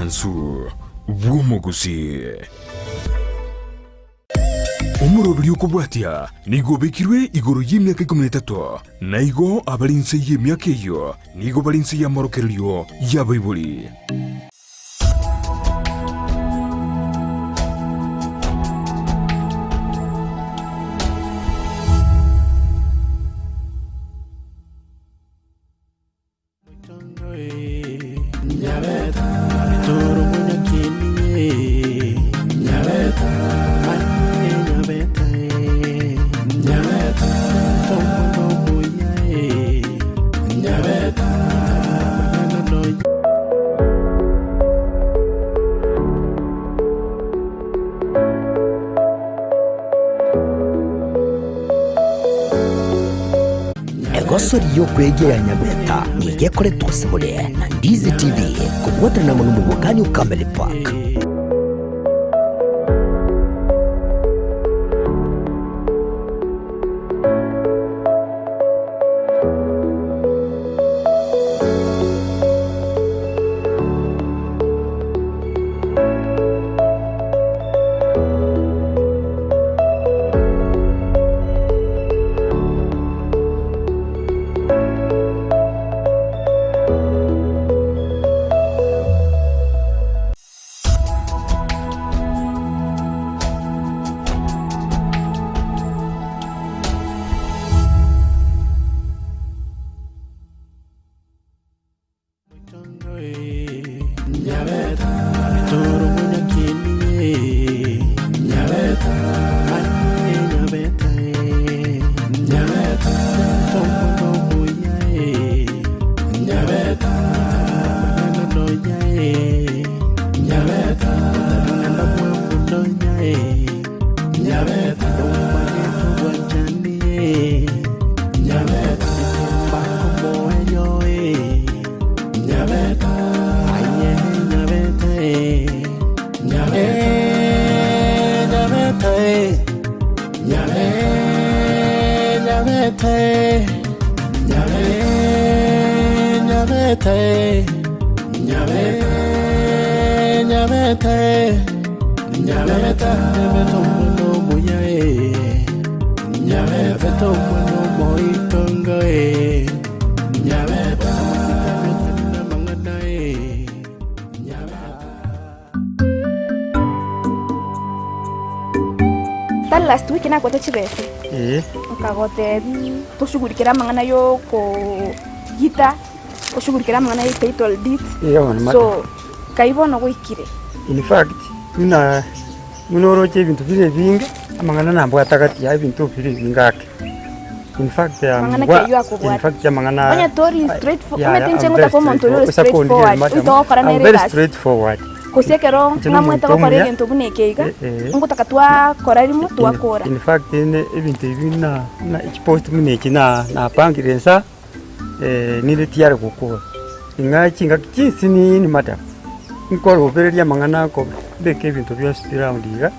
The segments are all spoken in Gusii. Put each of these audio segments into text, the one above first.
Omwansu bw'omogusii. Omoroberi okobwatia nigo obekirwe igoro y'emiaka ikomi na etato, na igo abare inse y'emiaka eyio nigo bare inse y'amorokererio y'abaibori. Egosori y'okwegia ya Nyabeta nigo ekoretwa ase more na Ndizi TV kobwaterana amo n'omobwekani o Camel Park. Tari last week nakwete chibesa nkagotebi toshughulikere amang'ana ya okogita oshughulikere amang'ana ya title deeds so kai bono gwaikire. In fact buna buna oroche ebinto bire ebinge amang'ana nambwate gati ya ebinto bire ebinge ake. In fact I'm Amang'ana wa ki aywo akobwate? in fact amang'ana Onye tori straight fo- Yeah, omanyete yeah, inche I'm ngotaka very omonto oria ore straightforward. straightforward, Madam, oito gokora I'm nere very egasi. straightforward. Gose ekero Inche ng'amwete nomonto gokora omuya. egento buna eke iga, Eh, eh. ngotaka twakora rimo twakora. In fact ine ebinto ebi na na chipost buna echi na napangire nsa ninde tiyari gokora. Ing'a chingaki chinsinini madam, nkorobereria amang'ana nkobe mbeke ebinto bionsi pi round iga,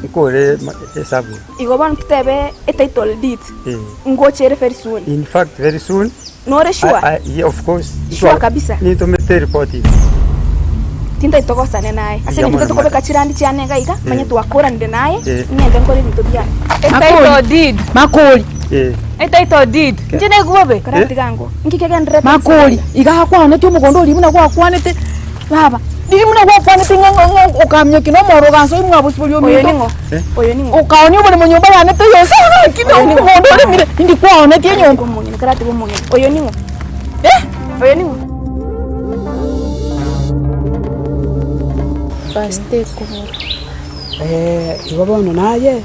nkore esabu. Igo bono totebe etitle deed Eh. ngocha ere very soon. In fact very soon. Nore sure? I, I, yeah, of course. Sure kabisa? Nintomete report ime. Tintagete togosane naye. Ase Mbuya eng'encho mono, tokobeka madam. chirandi chiane iga iga, manye twakoranire naye, Eh. ng'ende nkore ebinto biane. Etitle deed. Makori. Eh. Etitle deed. Inche naigwe bobe. Karatiga ango. Inki kegendererete Makori, iga akwanete omogondo oria buna gwakwanete baba, riria buna gwakwanete ng'a ng'a ng'a okamiokia na omoro ogansoa imwe abosibori Oyo ominto, ning'o? Oyo ning'o? okaonia oboremo nyomba yane teiyo ase gaki na omogondo oremire, indi kwaonetie enyomba. Karatiga omong'ina, karatiga omong'ina. Oyo ning'o? Eh! Oyo ning'o? Pastor ekobora. Igo bono naye,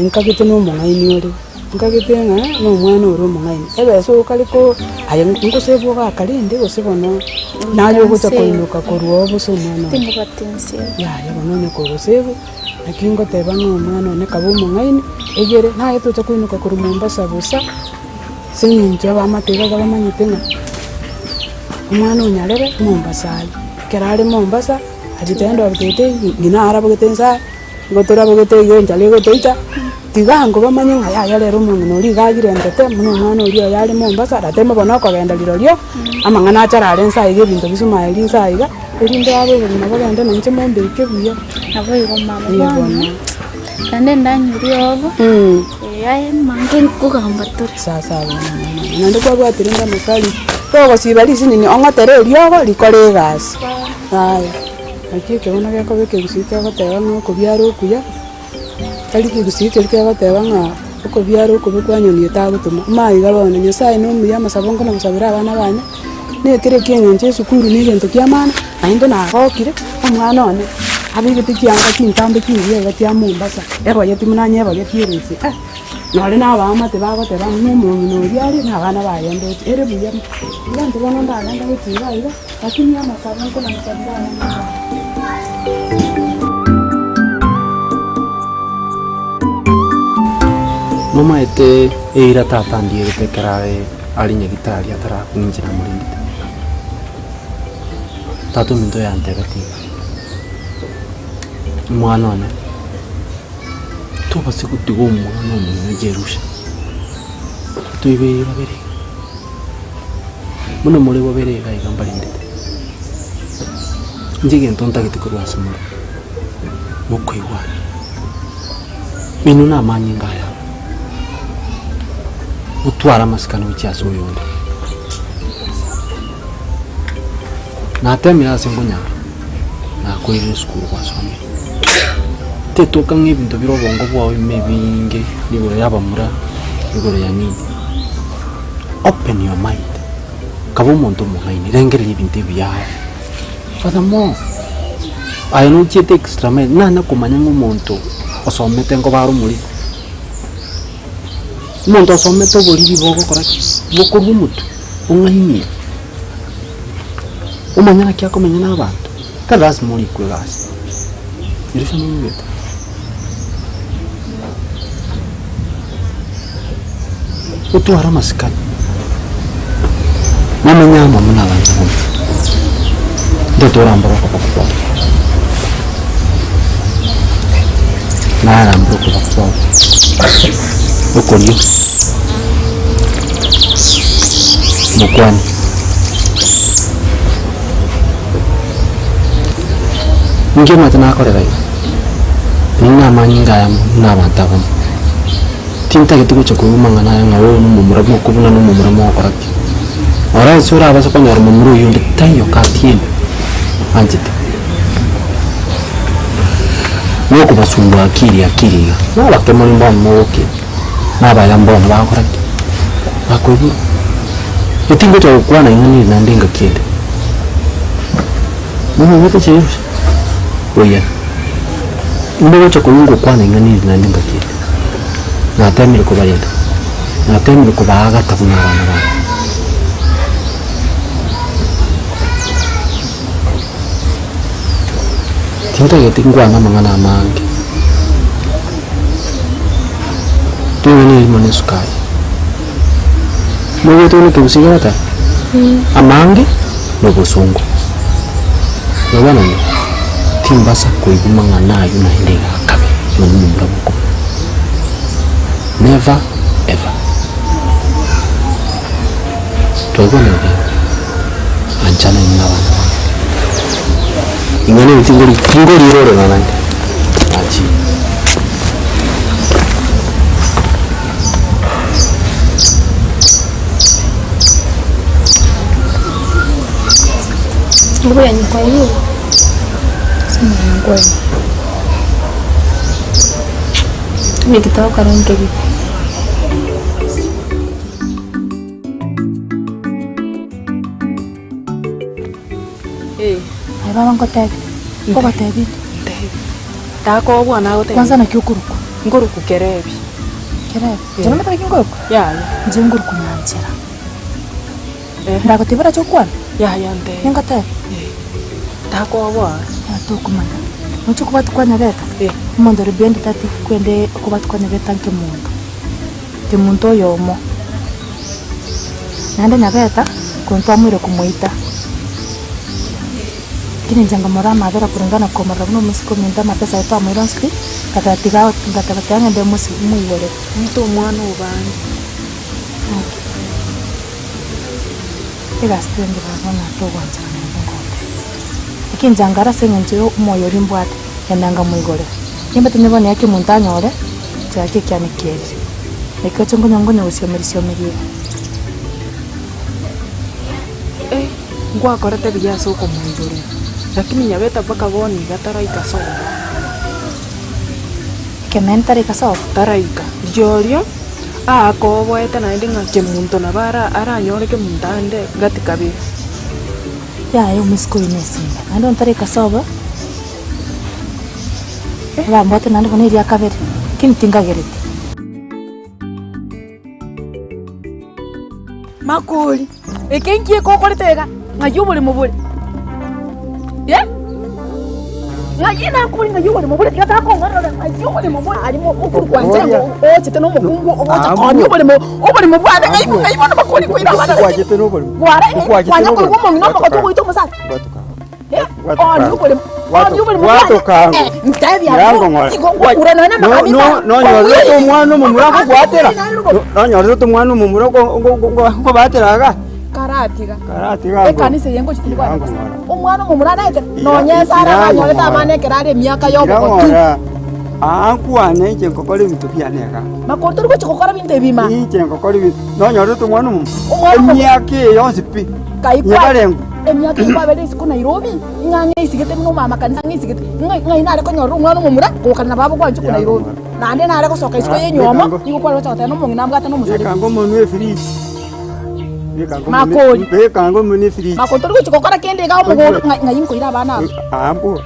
nkagete na omong'aini ore, nkagete ng'a na omwana ore omong'aini, ebesa okare ko aye ngosebwa ogaka rende gose bono naye ogocha koinuka korwa oo gose omwana one. Timobwati ensemo. Yaya bono onye kogosebwa, naki ngoteba ng'a omwana one kabe omong'aini, egere naye tocha koinuka korwa Mombasa bosa, ase eng'encho abamate iga bamanyete ng'a omwana onyarebe Mombasa aye. Ekero are Mombasa, at the end of the day ng'ina arabogete nsa. Igo torabogete iga enchara egotoita, Tiga ango bamanye ng'a yaya rero omong'ina oria iga agirentete, buna omwana oria oye are Mombasa, rateme bono okogenda rirorio, amang'ana achare are nsa iga ebinto bisumaye rinsa iga, erinde abe obogima bogende na inche mombeke buya. Naboigo mama Ee bono, bono. naende ndanywe riogo, ee aye mange nkogamba tore. Sasa bono mama, naende kwabwate rende amakari, togosiba risinini ong'otere eriogo rikore egasi. Yaya, naki ekebono gekoba ekegusii kegoteba ng'a okobiara okuya. Tari kegusii keria kegoteba ng'a okobiara okobe kwa nyoni etagotoma. Omanye iga bono, Nyasaye na omuya amasabo nkona gosabera abana bane, na ekero ekia eng'encho esukuru na egento kia maana, naende nagokire, omwana one abegete chianga chintambe chingiya iga chia Mombasa, eboyeti buna anyebogetie eroche eh, nonye na abaamate bagoteba ng'a buna omong'ina oria are na abana baye ndoche, ere buya mo. Iga inche bono ndagenda gochia iga iga. Lakini amasabo nkonamusabire abana bane. Nomaete eira tata andierete ekero are are nyagitari atarakwa inche namorendete. Tata ominto oyantebetie iga, omwana one, tobasa gotiga omwana omino Jerusha, toibeire babere iga. Buna more babere iga iga mbarendete, inche egento ntagete korwa ase more, nokoigwana. Inwe namanyinga aya amo, motware amasikani gochia ase oyonde. Natemire ase nkonyara, nakoirire esukuru gwasomire, tetoka ng'a ebinto bire obongo bwao ime ebinge igoro ya abamura, igoro ya nini. Open your mind, kaba omonto omong'aini, rengereria ebinto ebiya aye. Furthermore, aye nochiete extra mile, nana komanya ng'a omonto osomete nkoba are omoriri. Omonto osomete oboriri bogokora ki? Bokorwa omotwe, ong'ainie, omanye naki akomenya na abanto, tari lasima orikwe egasi, erio ase nonyigwete. Otware amasikani, momenye amo buna abanto bonsi, ntotorambora okoboko kwao, narambore okoboko kwao okorio, mokwane. Inki omanyete nakorera iga? Inwe namanyinga aya buna abanto abamo. Tintageti gocha koigwa amang'ana aya ng'a oo nomomura mokobuna nomomura mogokora ki. Ore ase orabase konyora omomura oyio onde taiyo kati ime anchete. Nokobasumbua akili akili iga, nabake more mbono mogokina, nabaya mbono bagokora ki? Bakoigwa. Tingocha gokwana ing'ana eri naende engaki ende. Momanyete chirusa? Oya. Mogocha koigwa ngokwana ing'ana eri naende engaki ende. Natemire kobarenda, natemire kobaagata buna abana bane. Tintageti nkwane amang'ana amange. Ring'ana erimo na esukari. Moigwete buna ekegusii kegoteba? Amange na obosongo. Nabono inwe, timbasa koigwa mang'ana aywo naende iga akabe ng'a nomomura bokong'u. Never ever. Twaigwanire buya? Anchana inwe na abana bane. Ing'ana eri tingori tingoriirorera naende. Nachire. Mbuya nkoigure, ase omogano nkoigure. Tobeke togokora nkebibe. Aye baba ngotebie, nkogotebia inde? Ntebi. Takobua nagotebia. Kwanza naki okorokwa? Nkorokwa Kerebi. Kerebi? Inche nomanyete naki nkorokwa? Yaya. Inche nkorokwa Nyanchera. Eh. Ndagotebia orache okwane? Yaya ntebi. Ningotebie? Eh. Takoboa. Yaya tokomanya. Noche okobwati kwa Nyabeta? Eh. Omonto ore behind tati kwende okobwati kwa Nyabeta nkemonto. Kemonto oyomo. Naende Nyabeta, korwa twamoire komoita. Lakini inche nkamorora amabera kulingana komorora buna omosike ominto amapesa aye twamoire onsi pi, ngateba tiga ngateba tiga ng'ende mosi moigorere. Ominto omwana obande. Naki egasi tende baba ng'a togwanchana naende ngoteba. Lakini inche nkare ase eng'encho ya omoyo oria mbwate, ng'enda nkamoigorera. Nimbete bono eki omonto anyore, chiaki ekiane kierire. Naki oche nkonya nkonya gosiomeria siomeria iga. Eh, ngwakorete buya ase okomoigorera, lakini nyabeta mpaka bono iga taraika sobo. Ekeene taraika sobo? Taraika. Rirorio aakoboete naende ng'a kemunto nabo ara aranyore kemunto ande gati kabere. Yaya omoiseke oyo nesimba, naende onye taraika sobo, bambwate naende bono eria kabere, lakini tinkagereti. Makori, eke inki eke okorete iga? Ng'ai oboremo bore? Eh? Ng'ai nakori ng'ai oboremo bore? Tiga takong'orora ng'ai oboremo bore? Aria okorokwa inche Oria. ochete na omokungu ogocha Abwo. koonia oboremo, oboremo bwane ng'ai Abwo. ng'ai bono makori koira abana Okwachete noboremo. Gwara Okwachete kwanya koigwa noboremo. omong'ina omogotu Gwatoka. ogoita omosacha. Gwatoka. Nonyorete omwana omomura nkogwatera, nonyorete omwana omomura nkobatera iga? Karatiga. Karatiga abwo. Ekanisa eye ngochi tindi Ira kogenda ng'ora. Omwana omomura naete Ira- nonye Sara ira aranyorete ng'ora. abana ekero are emiaka Ira y'obogotu. ng'ora, aa nkwane inche nkokora ebinto biane iga. Makori tori gochi gokora binto ebi ma. Inche nkokora ebinto, nonyorete omwana omomura, Omwana omomura. emiaka eye yonsi pi, Kai kwa nyebarengwe. Emiaka eyio kwabere isiko Nairobi, ng'a ng'eisigete buna omama kanisa ng'eisigete, ng'a ng'ai nare konyorera omwana omomura, gokana na baba kwancha okwo Nairobi. Naende nare gosoka isiko y'enyiomo, nigo kware gocha goteba nomong'ina ambwate nomosareka. Beka ngomonwe efridge. Beka ngomonwe- Makori. Beka ngomonwe efridge. Makori tori gochia gokora kende iga omogondo, ng'ai ng'ai nkoira abana aba. Ambo.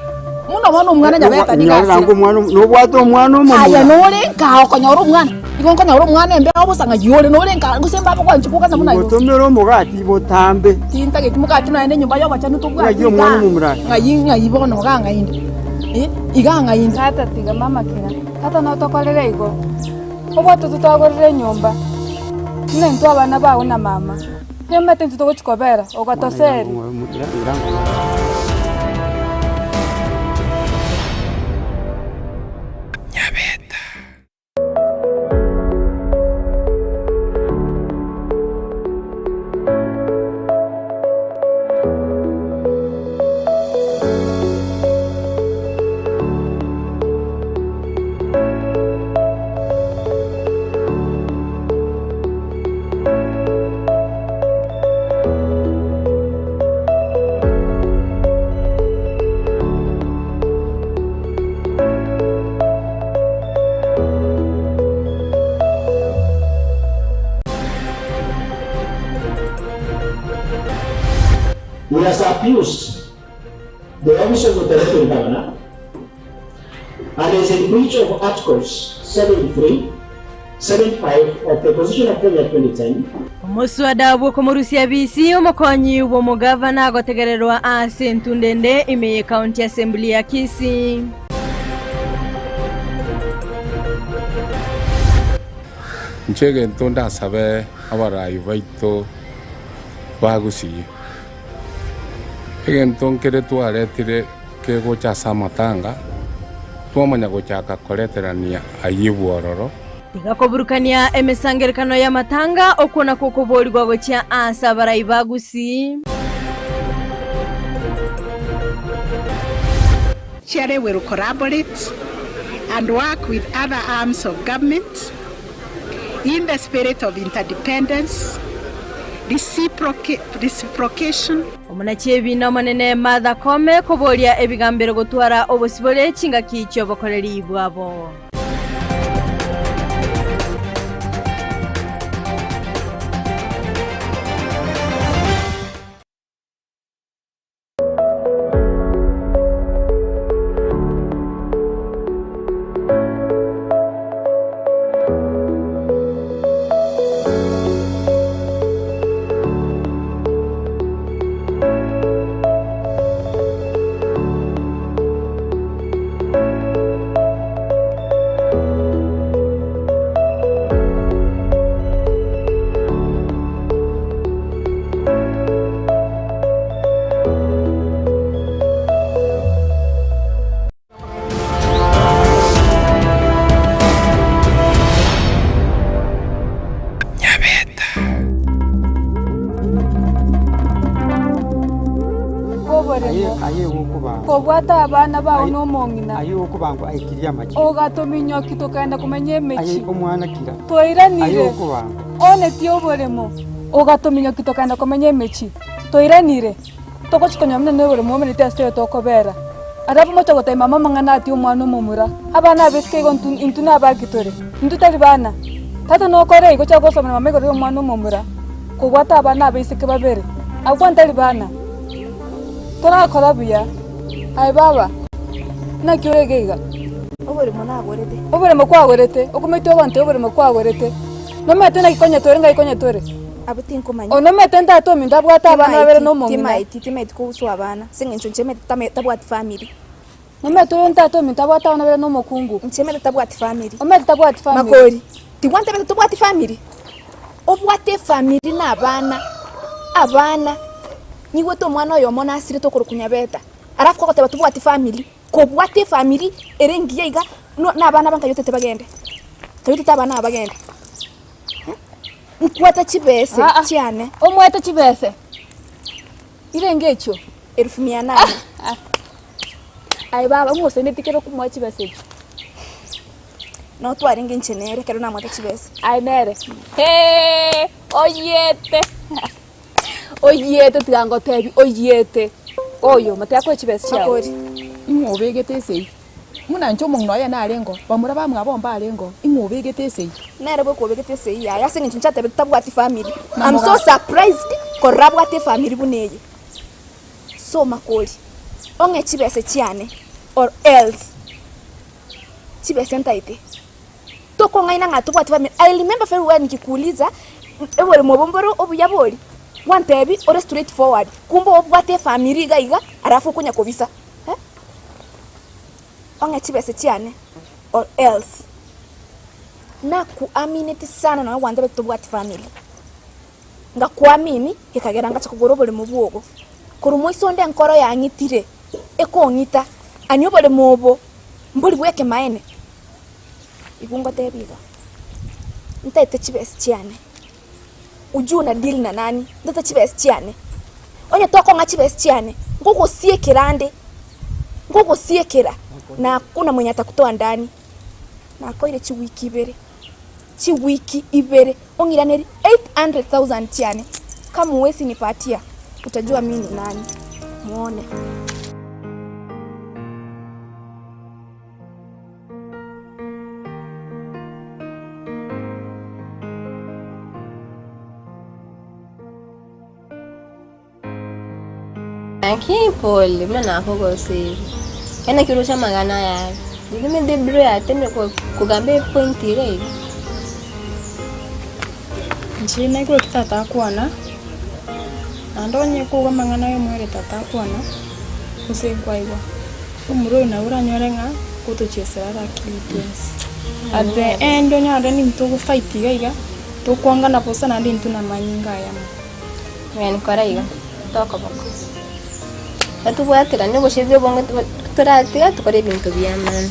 Buna bono omwana nyabeta nigo Nyorera asire. ngo omwana nobwate omwana omomura. Aye nore nkaa okonyora omwana, igo nkonyora omwana embere obosa ng'ai ore, nore nkaa gose mbaba kwancha gokana buna igo. Ngotomere omogati botambe. Tintageti mogati nonya na enyomba y'obochenu tobwati Ng'ai omwana igaa. omomura? Ng'ai ng'ai bono iga ng'ai inde, eh, iga ng'ai inde. Tata tiga mama kira, tata notokorere igo, obwate totwagorire enyomba, buna intwe abana bao na mama, Omanyete intwe togochia kobera, ogatoseria. Nyabeta. He has abused the office of the Deputy Governor and is in breach of Articles 73, 75 of the Constitution of Kenya 2010. Omoswada bw'okomorusia bisi omokonyi bw'omogavana agotegererwa ase entunda ende ime ye County Assembly ya Kisii. Inche egento ndasabe abarai baito ba Gusii, egento nkere twaretire kegocha ase amatanga, twamanya gochaka koreterania ayio bwororo. Tiga koburukania emesangererekano y'amatanga, okwo nakwo okoboorigwa gochia aase abarai ba Gusii. Judiciary will collaborate and work with other arms of government in the spirit of interdependence, reciprocation, Omonachi ebiina omonene Martha Koome koboria ebigambero gotwara obosibore chingaki chi'obokoreri bwabo. Kobwata abana bao nomong'ina. Ogatominyokia tokagenda komenya emechie. Twairanire, onetie oboremo. Ogatominyokia tokagenda komenya emechie. Twairanire, togochia konyora buna noboremo omenete ase toyo tokobera. Alafu mocha gotebia mama amang'ana atia omwana omomura. Abana abaiseke igo intwe intwe nabaki tore? Intwe tari bana. Tata nokore igo chaka gosoma na mama igoro ya omwana omomura, kobwata abana abaiseke babere. Abwo ntari bana. Torakora buya. Aye baba, naki ore iga iga? Oboremo nagorete. Oboremo kwagorete, okomete ogontebia oboremo kwagorete. Nomanyete naki konya tore ngai konya tore? Abwo tinkomanya. Oyo nomanyete ntata ominto abwate abana babere na omong'ina. Timaeti, timaeti kuhusu abana, ase eng'encho inche maete tame tabwati family. Nomanyete oyo ntata ominto abwate abana babere na omokungu. Inche maete tabwati family. Omanyete tabwati family. Makori, tigwantebete tobwati family? Obwate efamily na abana, abana, nyigwete omwana oyomo nasirete okorokwa Nyabeta, alafu kogoteba tobwati family, kobwate efamily ere engiya iga, no na abana aba nkayotete bagende, nkayotete abana aba bagende eh, nkwete chibese Aa, chiane. Omwete chibese irenge echio? Elfu mia nane. Aye baba, ng'oseneti kere okomoa chibesa echio? Noo twarenge inche nere ekero namwete chibesa. Aye nere, hee, oyiete, oyiete tiga ngotebi oyiete, oyo mate akoe chibesa chiago. Makori. Ing'o obegete esegi? Buna inche omong'ina oye narengeo, bamura bamwabo mbarengeo, ing'o obegete esegi? Nere bweka obegete esegi yaye ase eng'encho inche atebete tabwati family. Na I'm so mogaso. surprised korora abwate efamiri buna eye. So Makori, ong'e chibesa chiane or else. Chibesa ntaete. Tokong'aina ng'a tobwati family. I remember very well nikikuuliza, oboremo obo mbore obuya bori? Gwantebi ore straight forward, kumbe obwate efamiri iga iga alafu okonya kobisa eh? Ong'e chibesa chiane or else nakuamineti sana nonya gwantebeti tobwati family. Ngakuamini gekagera ngacha kogora oboremo bwogo. Korwa moiso onde enkoro yang'itire, ekong'ita, ani oboremo obo mbori bw'ekemaene. Igo ngotebia iga, ntaete chibesa chiane, ujue una deal na nani, ntaete chibesa chiane, onye tokong'a chibesa chiane, ngogosiekera ande, ngogosiekera na hakuna mwenye atakutoa ndani. Nakoire chiwiki ibere, chiwiki ibere, ong'iraneri 800,000 chiane, kama huwezi nipatia, utajua mi ni nani, muone. Naki pole buna nakogosire, ekero naki oroche amang'ana aya aya, riria omanyete ebiro yatemire kogamba epoint iga iga. Inche naigure ki tata akwana, naende onye koigwa amang'ana ya omwere tata akwana, gose nkwaigwa, omura oyo nabo oranyore ng'a gotochiesera are akili twensi. At the end onyore nintwe togofight iga iga, tokwangana bosa naende intwe na amanyinga ayamo. Ng'eni kora iga, tokoboko. Totobwaterane obochezi obonge toratiga tokore ebinto bia maana.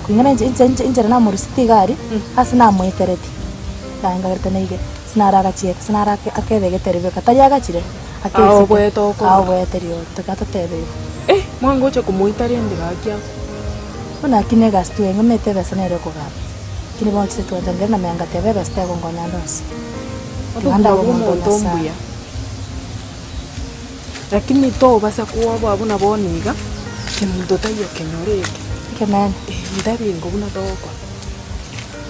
Kulingana inche inche inche inchera namorusetie iga aria, ase namoeteretie, naengagerete naige, ase naro agachiete, ase naro ake akebegete ribeka, tari agachire, akebisete, Aoboete okoro. aoboete rirorio, toka totebe igo. Eh, mwangocha komoita rende gaki abwo. Bono lakini egasi tweng'emete ebesa nere ekogamba, lakini bono chise twancha nere na mea ngateba ebesa tegonkonya ande onsi, tiga ndabe Otokobua omonto o omonto Nyasaye. mbuya. Lakini tobasa kwoboa buna bono iga, kemonto taiyo kenyore eke. Ekeene. Eh, ntabingo buna togokora.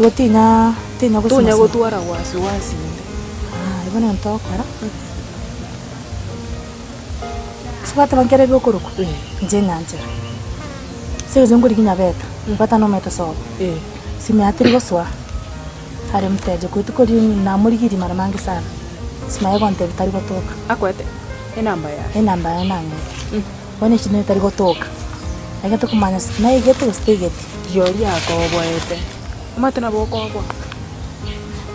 Igo tinya tinya Tonya gosimosima. gotwara wasi wasi inde. Ah, igo nonye togokora. Ase gwateba nkere biokorokwa, inche ng'anchera. Ase eng'encho nkorigia nyabeta, bata nomanyete sobo. Simu yaye teri gosoa, are mteja korwa rituko riria namorigirie mara mange sana, simu yaye egontebia tari gotoka. Akoete enamba yaye? Enamba yaye nang'ete, bono echinde nere tari gotoka, naigete komanya gose naigete gose taigeti. Rirorio akoboete, omanyete nabo okoboa.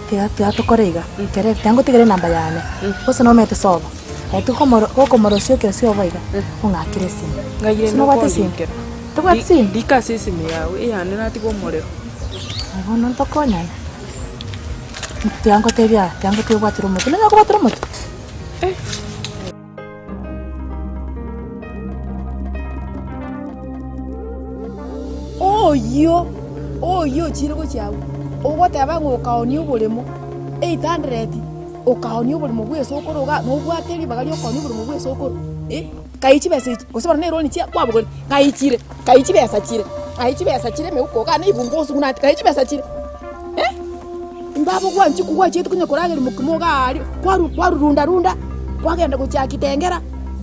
Tiga tiga tokore iga, kere tiga ngotigere enamba yane, gose nomanyete sobo. Gokomorosia okero obo iga, ong'akere esimi. Ng'ai rende Nobwate esimi? okondikera? Tobwati simu? Rika ase esimi yago, eyane natiga omorero. Bono ntokonyane. Tiga ngotebie aa, tiga ngotebie obwatire omotwe. Nonye okobwatera omotwe? Oyio, oyio ochire gochia agwo, ogoteba ng'a okaonia oboremo 800, okaonia oboremo bwa esokoro igaa, nobwate ribaga ria okoonia oboremo bwa esokoro eh, kai chibesa echi, gose bono na eroni chia kwabogoretie, kai chire, kai chibesa chire, kai chibesa chire emeuko igaa na ebungo osuguna ati kai chibesa chire eh. Mbabo gwanchia gwachiete konya korageria mokimo iga aria, kwaru kwarurunda runda, kwagenda gochia kitengera,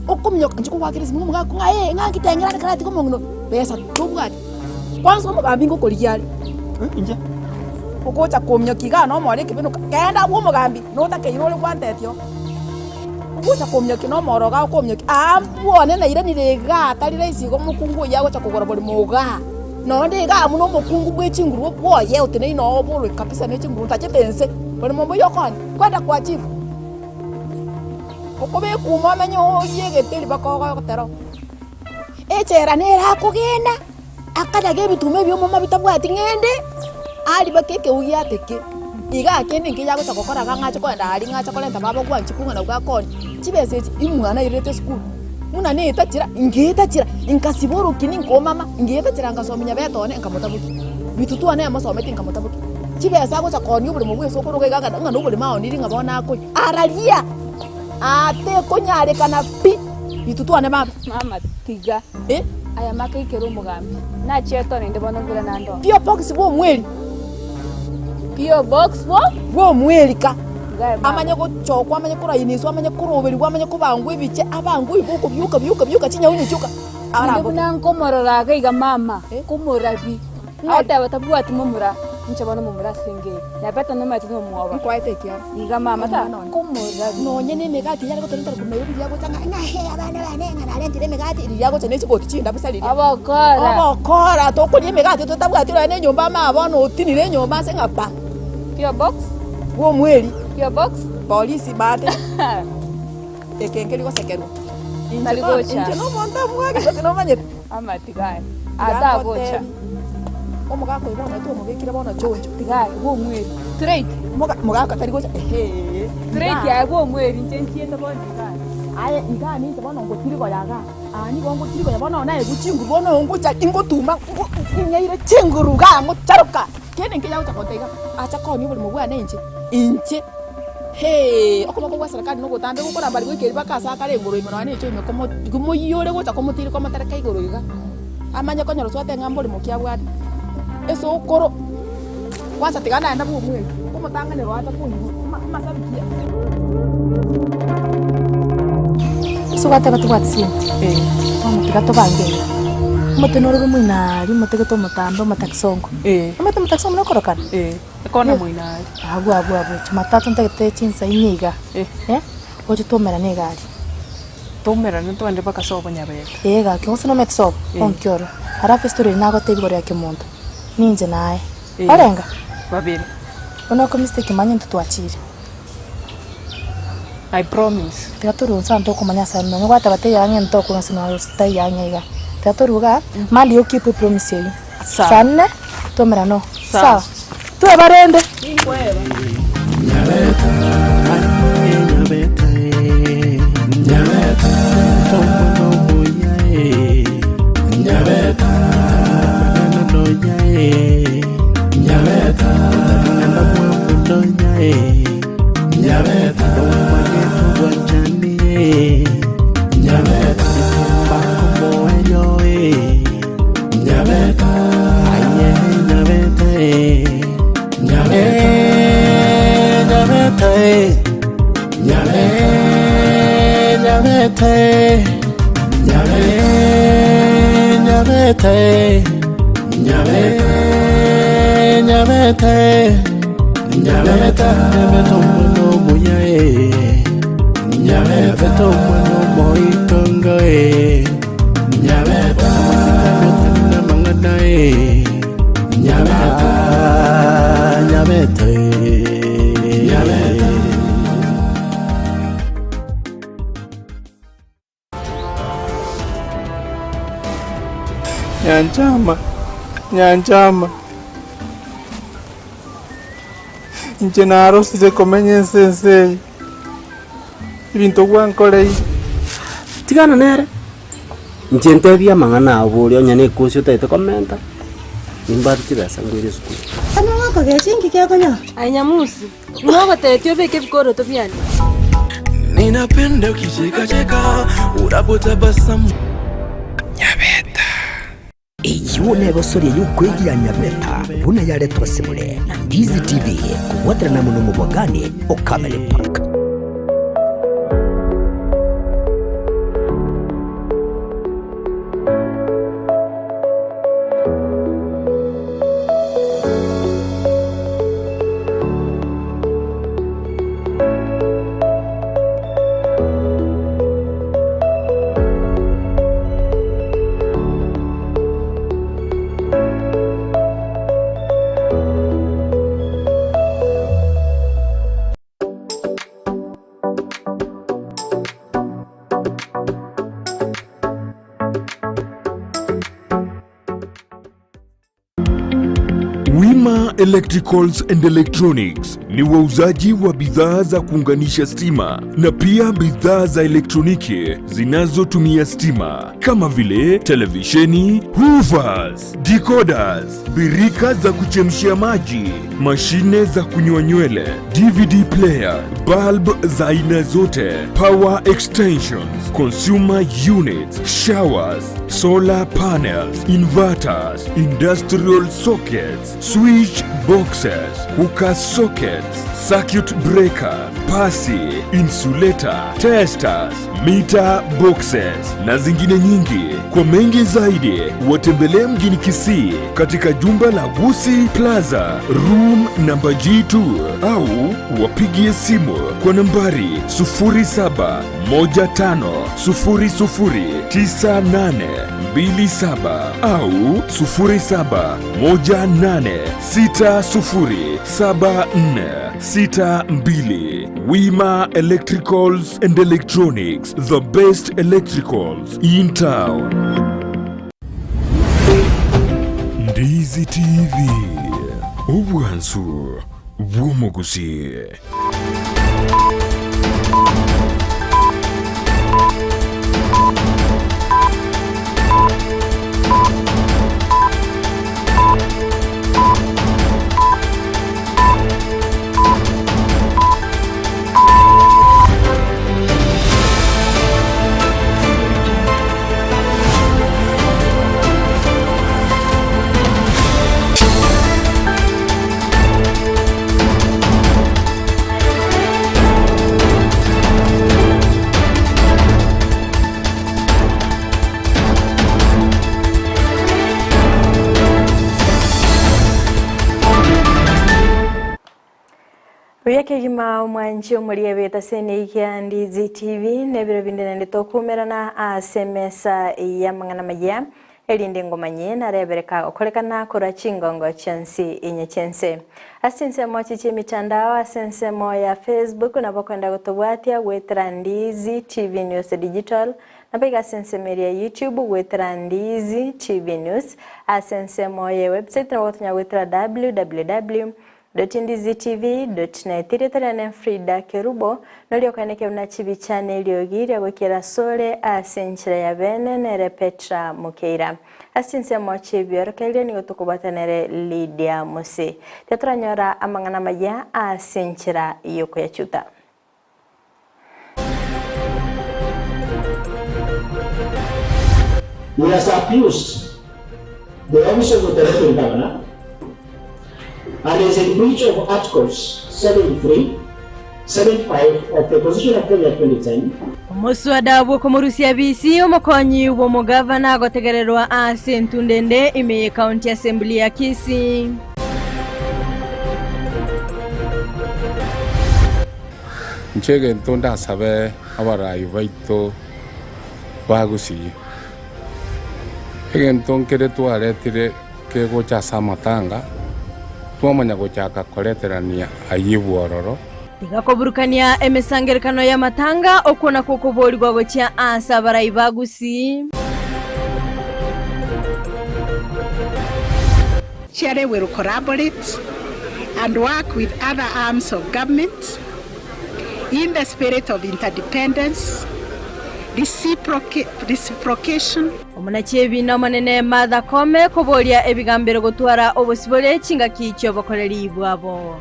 okominyoka inche kogwakera esimi omogaka ng'a eh ng'a kitengera ande karatiga omong'ina oyo, besa tobwati. Kwanza omogambi ngokorigia are, Inche. Ogocha kominyokia igaa na omoro ekebenuka, kenda abwo omogambi, notakeire ore gwantetia oo. Ogocha kominyokia na omoro igaa okominyokia, aa mbwane nairanire igaa tari rahisi igo omokungu oyio agocha kogora borimo igaa. Nonye iga buna omokungu bwe chinguru bwoye oteneine oo oborwe kabisa ne chinguru ntachete ense, ore momba oyio okonya, kwenda kwa chief. Okobeka uma omenye orie egeteri mpaka ogotera oo. Echela nere akogenda, akanyage ebituma ebio omoma bitabwati ng'ende, aria mpaka ekeu giateke. Iga kende nkeya agocha gokora iga ng'ache kogenda aria ng'ache korenta baba gwanchi kung'ana gwakonya, chibesa echi imwana airerete esukuru. Buna netachera, ngetachera, nkasiba orokini nkomama, ngetachera ngasomia nyabete one nkamotabokia. Bitutu one emosometi nkamotabokia. Chibesa agocha koonia oboremo bwa esokoro iga iga ng'a noboremo aonirie ng'a bono akoria. Araria! Atekonyarekana pi! Bitutu one mama. Mama tiga. Eh? Aya makaikera omogambi. Nachiete one inde bono mbura nande one. P.O. Box bwa omweri. P.O. Box bwo? Bwa omweri ka. Amanye gochokwa, amanye korainiswa, amanye koroberigwa, amanye kobangwa ebiche, abangwe igo okobioka bioka bioka chinyaunyu chioka, Naende aramboke. buna nkomorora iga iga mama, nkomorabi, agoteba tabwati momura, inche bono momura ase engecho, nabete nomanyete nomwoba. Nkwaete ekiara. Iga mama ta, Omwana one. nkomorabi. Nonye na emegati eyare gotorentera korwa Nairobi riria agocha ng'a ng'a hee abana bane ng'a narentire emegati, riria agocha ne chigoti chindabu sa riria. Obokora. Obokora, tokoria emegati totabwati nonya na enyomba ama bono otinire enyomba ase ng'a pa. P.O. Box. Bw'omweri. P.O. Box. Polisi bate eke nkeri gosekerwa. Inche Tari no- gocha. inche nomonto omwake gose nomanyete. Amatiga aya. Atagocha. Omogaka oyo bono twamobekire bono choncho. Tiga aye bw'omweri. Straight. Moga mogaka tari gocha ehee. Straight aye bw'omweri inche nchiete bono iga. Aye igaa ninche bono ngotirigoya igaa. Aa nigo ngotirigoya bono naegwe chinguru bono ngocha ingotuma ngo ing'eire chinguru igaa ngocharoka. Kende nkeya gocha gontebia iga, acha konya oboremo bwane inche, inche hee, okoboko gwa serikali nogotambe gokorambari goika erio mpaka ase akare igoro ime nonya na echo ime komo komoiyore gocha komotiri komotereka igoro iga, amanye konyora swate ng'a mboremo ki abwate. Esokoro, kwanza tiga naende abwo omweri, omotang'ani oro acha koigwa ama amasabi ki aya. Ase gwateba tobwati sente, bono tiga tobange iga, omote noro ore moino aria omote gete omotambe omotakisongo, omanyete omotakisongo buna okorokana? Ekona moino aria. Abwo abwo abwo, jumatatu ntagete chinsa inye iga, oche twaumerane iga aria. Twaumerane twende mpaka sobo Nyabete. Ee gaki, gose nomanyete sobo? Onki oro. Alafu estory eye nagotebia igoro ya kemonto, ninche naye. Orenga? Babere. Bono okomistake manya intwe twachire. I promise. Tiga torue inse abanto okomanya ase ande nonye gwateba teiyo ang'e ntokwa gose nonye gose taiyo ang'e iga. Tiga torue igaa, mambia o keep epromise eywo. Sawa. Saa nne, twaumerane oo. Sawa. Sawa? Tweba rende. Nyanchama, Nyanchama. Inche narosire komenya ense ense eye, ebinto gwankoreire. Tigana nere, inche ntebie amang'ana ao boria onye na ekosi otagete komenta, nimbwate chibesa ngoire esukuru. Onye gokogecha inki gekonyora? Aye Nyamusi, ng'o ogotebetie obeke ebikoroto biane? Ninapenda ukichekacheka unapotabasamu. Eyio negosoria y'okwegia Nyabeta buna yaretwa ase more na Ndizi TV kobwaterana amo nomobwagani o Camel Park. Wima Electricals and Electronics ni wauzaji wa bidhaa za kuunganisha stima na pia bidhaa za elektroniki zinazotumia stima kama vile televisheni, hoovers, decoders, birika za kuchemshia maji, mashine za kunyoa nywele, DVD player, bulb za aina zote, power extensions, consumer units, showers, solar panels, inverters, industrial sockets, switch boxes, cooker sockets, circuit breaker, pasi, insulator, testers, meter boxes na zingine nyingi. Kwa mengi zaidi, watembelee mjini Kisii katika jumba la Gusi Plaza, room namba G2 au wapigie simu kwa nambari 0715009827 au 0718607462. Wima Electricals and Electronics, the best electricals in town. Ndizi TV, obwansu bw'omogusi. Buya kegima omwanchi omoria beta ase eneiga Ndizi TV na ebiro binde naende tokumerana ase emesa y'amang'ana amaya erinde ngomanye narebereka gokorekana korwa chingongo chionsi inye chiense. Ase chinsemo echi chi'emitandao ase ensemo ya Facebook nabo okoenda gotobwatia goetera Ndizi TV News Digital Naboigo ase ensemo eria ya YouTube goetera Ndizi TV News, ase ensemo ye website nabo gotonya goetera www dot ndizitv dot net. Erieta riane Frida Kerubo, noria okaeneke buna chibicha na eriogi ria goikera asore ase enchera ya bene nere Petra Mokeira. Ase chinsemo chi'ebiorokererio nigo tokobwata nere Lydia Mose. Tiatoranyora amang'ana amaya ase enchera y'okoyachuta. He has abused the office of the Territory Governor and is in breach of Articles 73, 75 of the Constitution of Kenya 2010. Omoswada bw'okomorusia bisi omokonyi bw'omogavana agotegererwa ase entunda ende ime ye County Assembly ya Kisii. Inche egento ndasabe abarai baito ba Gusii, egento nkere twaretire kegocha ase amatanga, twamanya gochaka koreterania ayio ororo. Tiga koburukania emesangererekano y'amatanga, okwo nakwo okoboorigwa gochia aase abarai ba Gusii. Chere will collaborate. and work with other arms of government in the spirit of interdependence, reciprocation. Omonachi-ebiina omonene Martha Koome koboria ebigambero gotwara obosibore chingaki chi'obokoreri bwabo.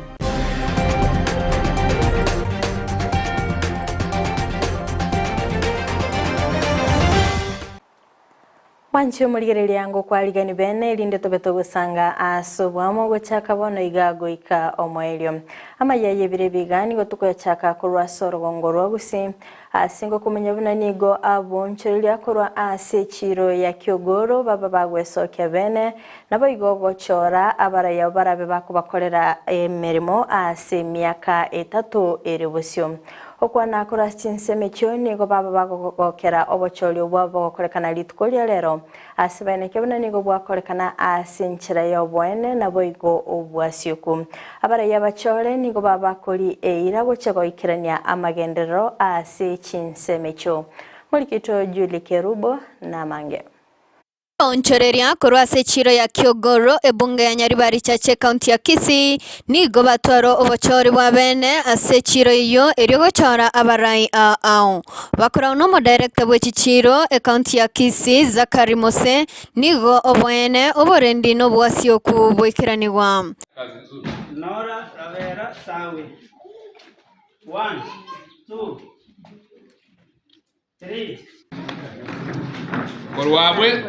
Mwanche omorigereria ngokwarigani bene, erinde tobe togosanga ase oboamo gochaka bono iga goika omoerio. Amaya y'ebiro ebi iga nigo tokoyachaka korwa ase orogongo rwa Gusii, ase ngokomanya buna nigo abonchoreria korwa ase echiiro ya Kiogoro baba bagwesokia bene, naboigo gochora abarayao barabe bakobakorera emeremo ase emiaka etato ere bosio. Okwana korwa ase chinsemo echio nigo baba bagogokera obochori obwo bogokorekana rituko ria rero, ase baeneke buna nigo bwakorekana ase enchera y'oboene naboigo obwasioku. Abaraiyo abachore nigo baba bakori eira gochia goikerania amagenderero ase chinsemo echio. Morikito Julie Kerubo namange. Oonchoreria korwa ase echiiro ya Kiogoro, ebunge ya Nyaribari Chache ekaunti ya Kisii, nigo batwara obochori bwa bene ase echiiro eyio erio gochora abarai ao ao. Bakoragwa nomodirector bwe chichiiro ekaunti ya Kisii Zachary Mose, nigo oboene, oborendi na obwasioku bwaikeranigwa. Nora Rabera Sawe. One, two, Korwa abwe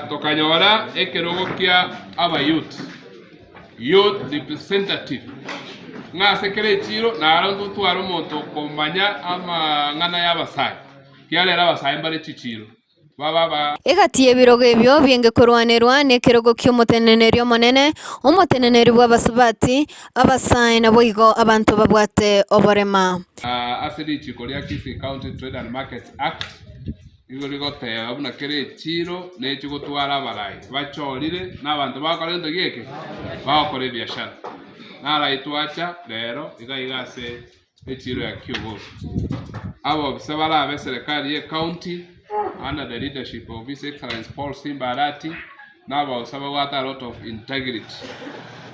tokanyora ekerogo kia abayouth, youth representative, ng'a ase kera echiro naro ntotware omonto okomanya amang'ana y'abasae, ekiagera abasae mbare chichiro. Egati y'ebirogo ebio bienge korwanerwa nekerogo ki'omoteneneri omonene, omoteneneri bw'abasubati, abasae naboigo abanto babwate oborema. Ase richiko ria Kisii County Trade and Markets Act nigo rigoteba buna kera echiro nechi gotwara abarai bachorire na abanto bagokora gento geke bagokora ebiashara. Narai twacha rero iga iga ase echiro ya Kiogoro. Abobisa barabe eserekari ye county under the leadership of His Excellency Paul Simba Arati na abaosa babwate a lot of integrity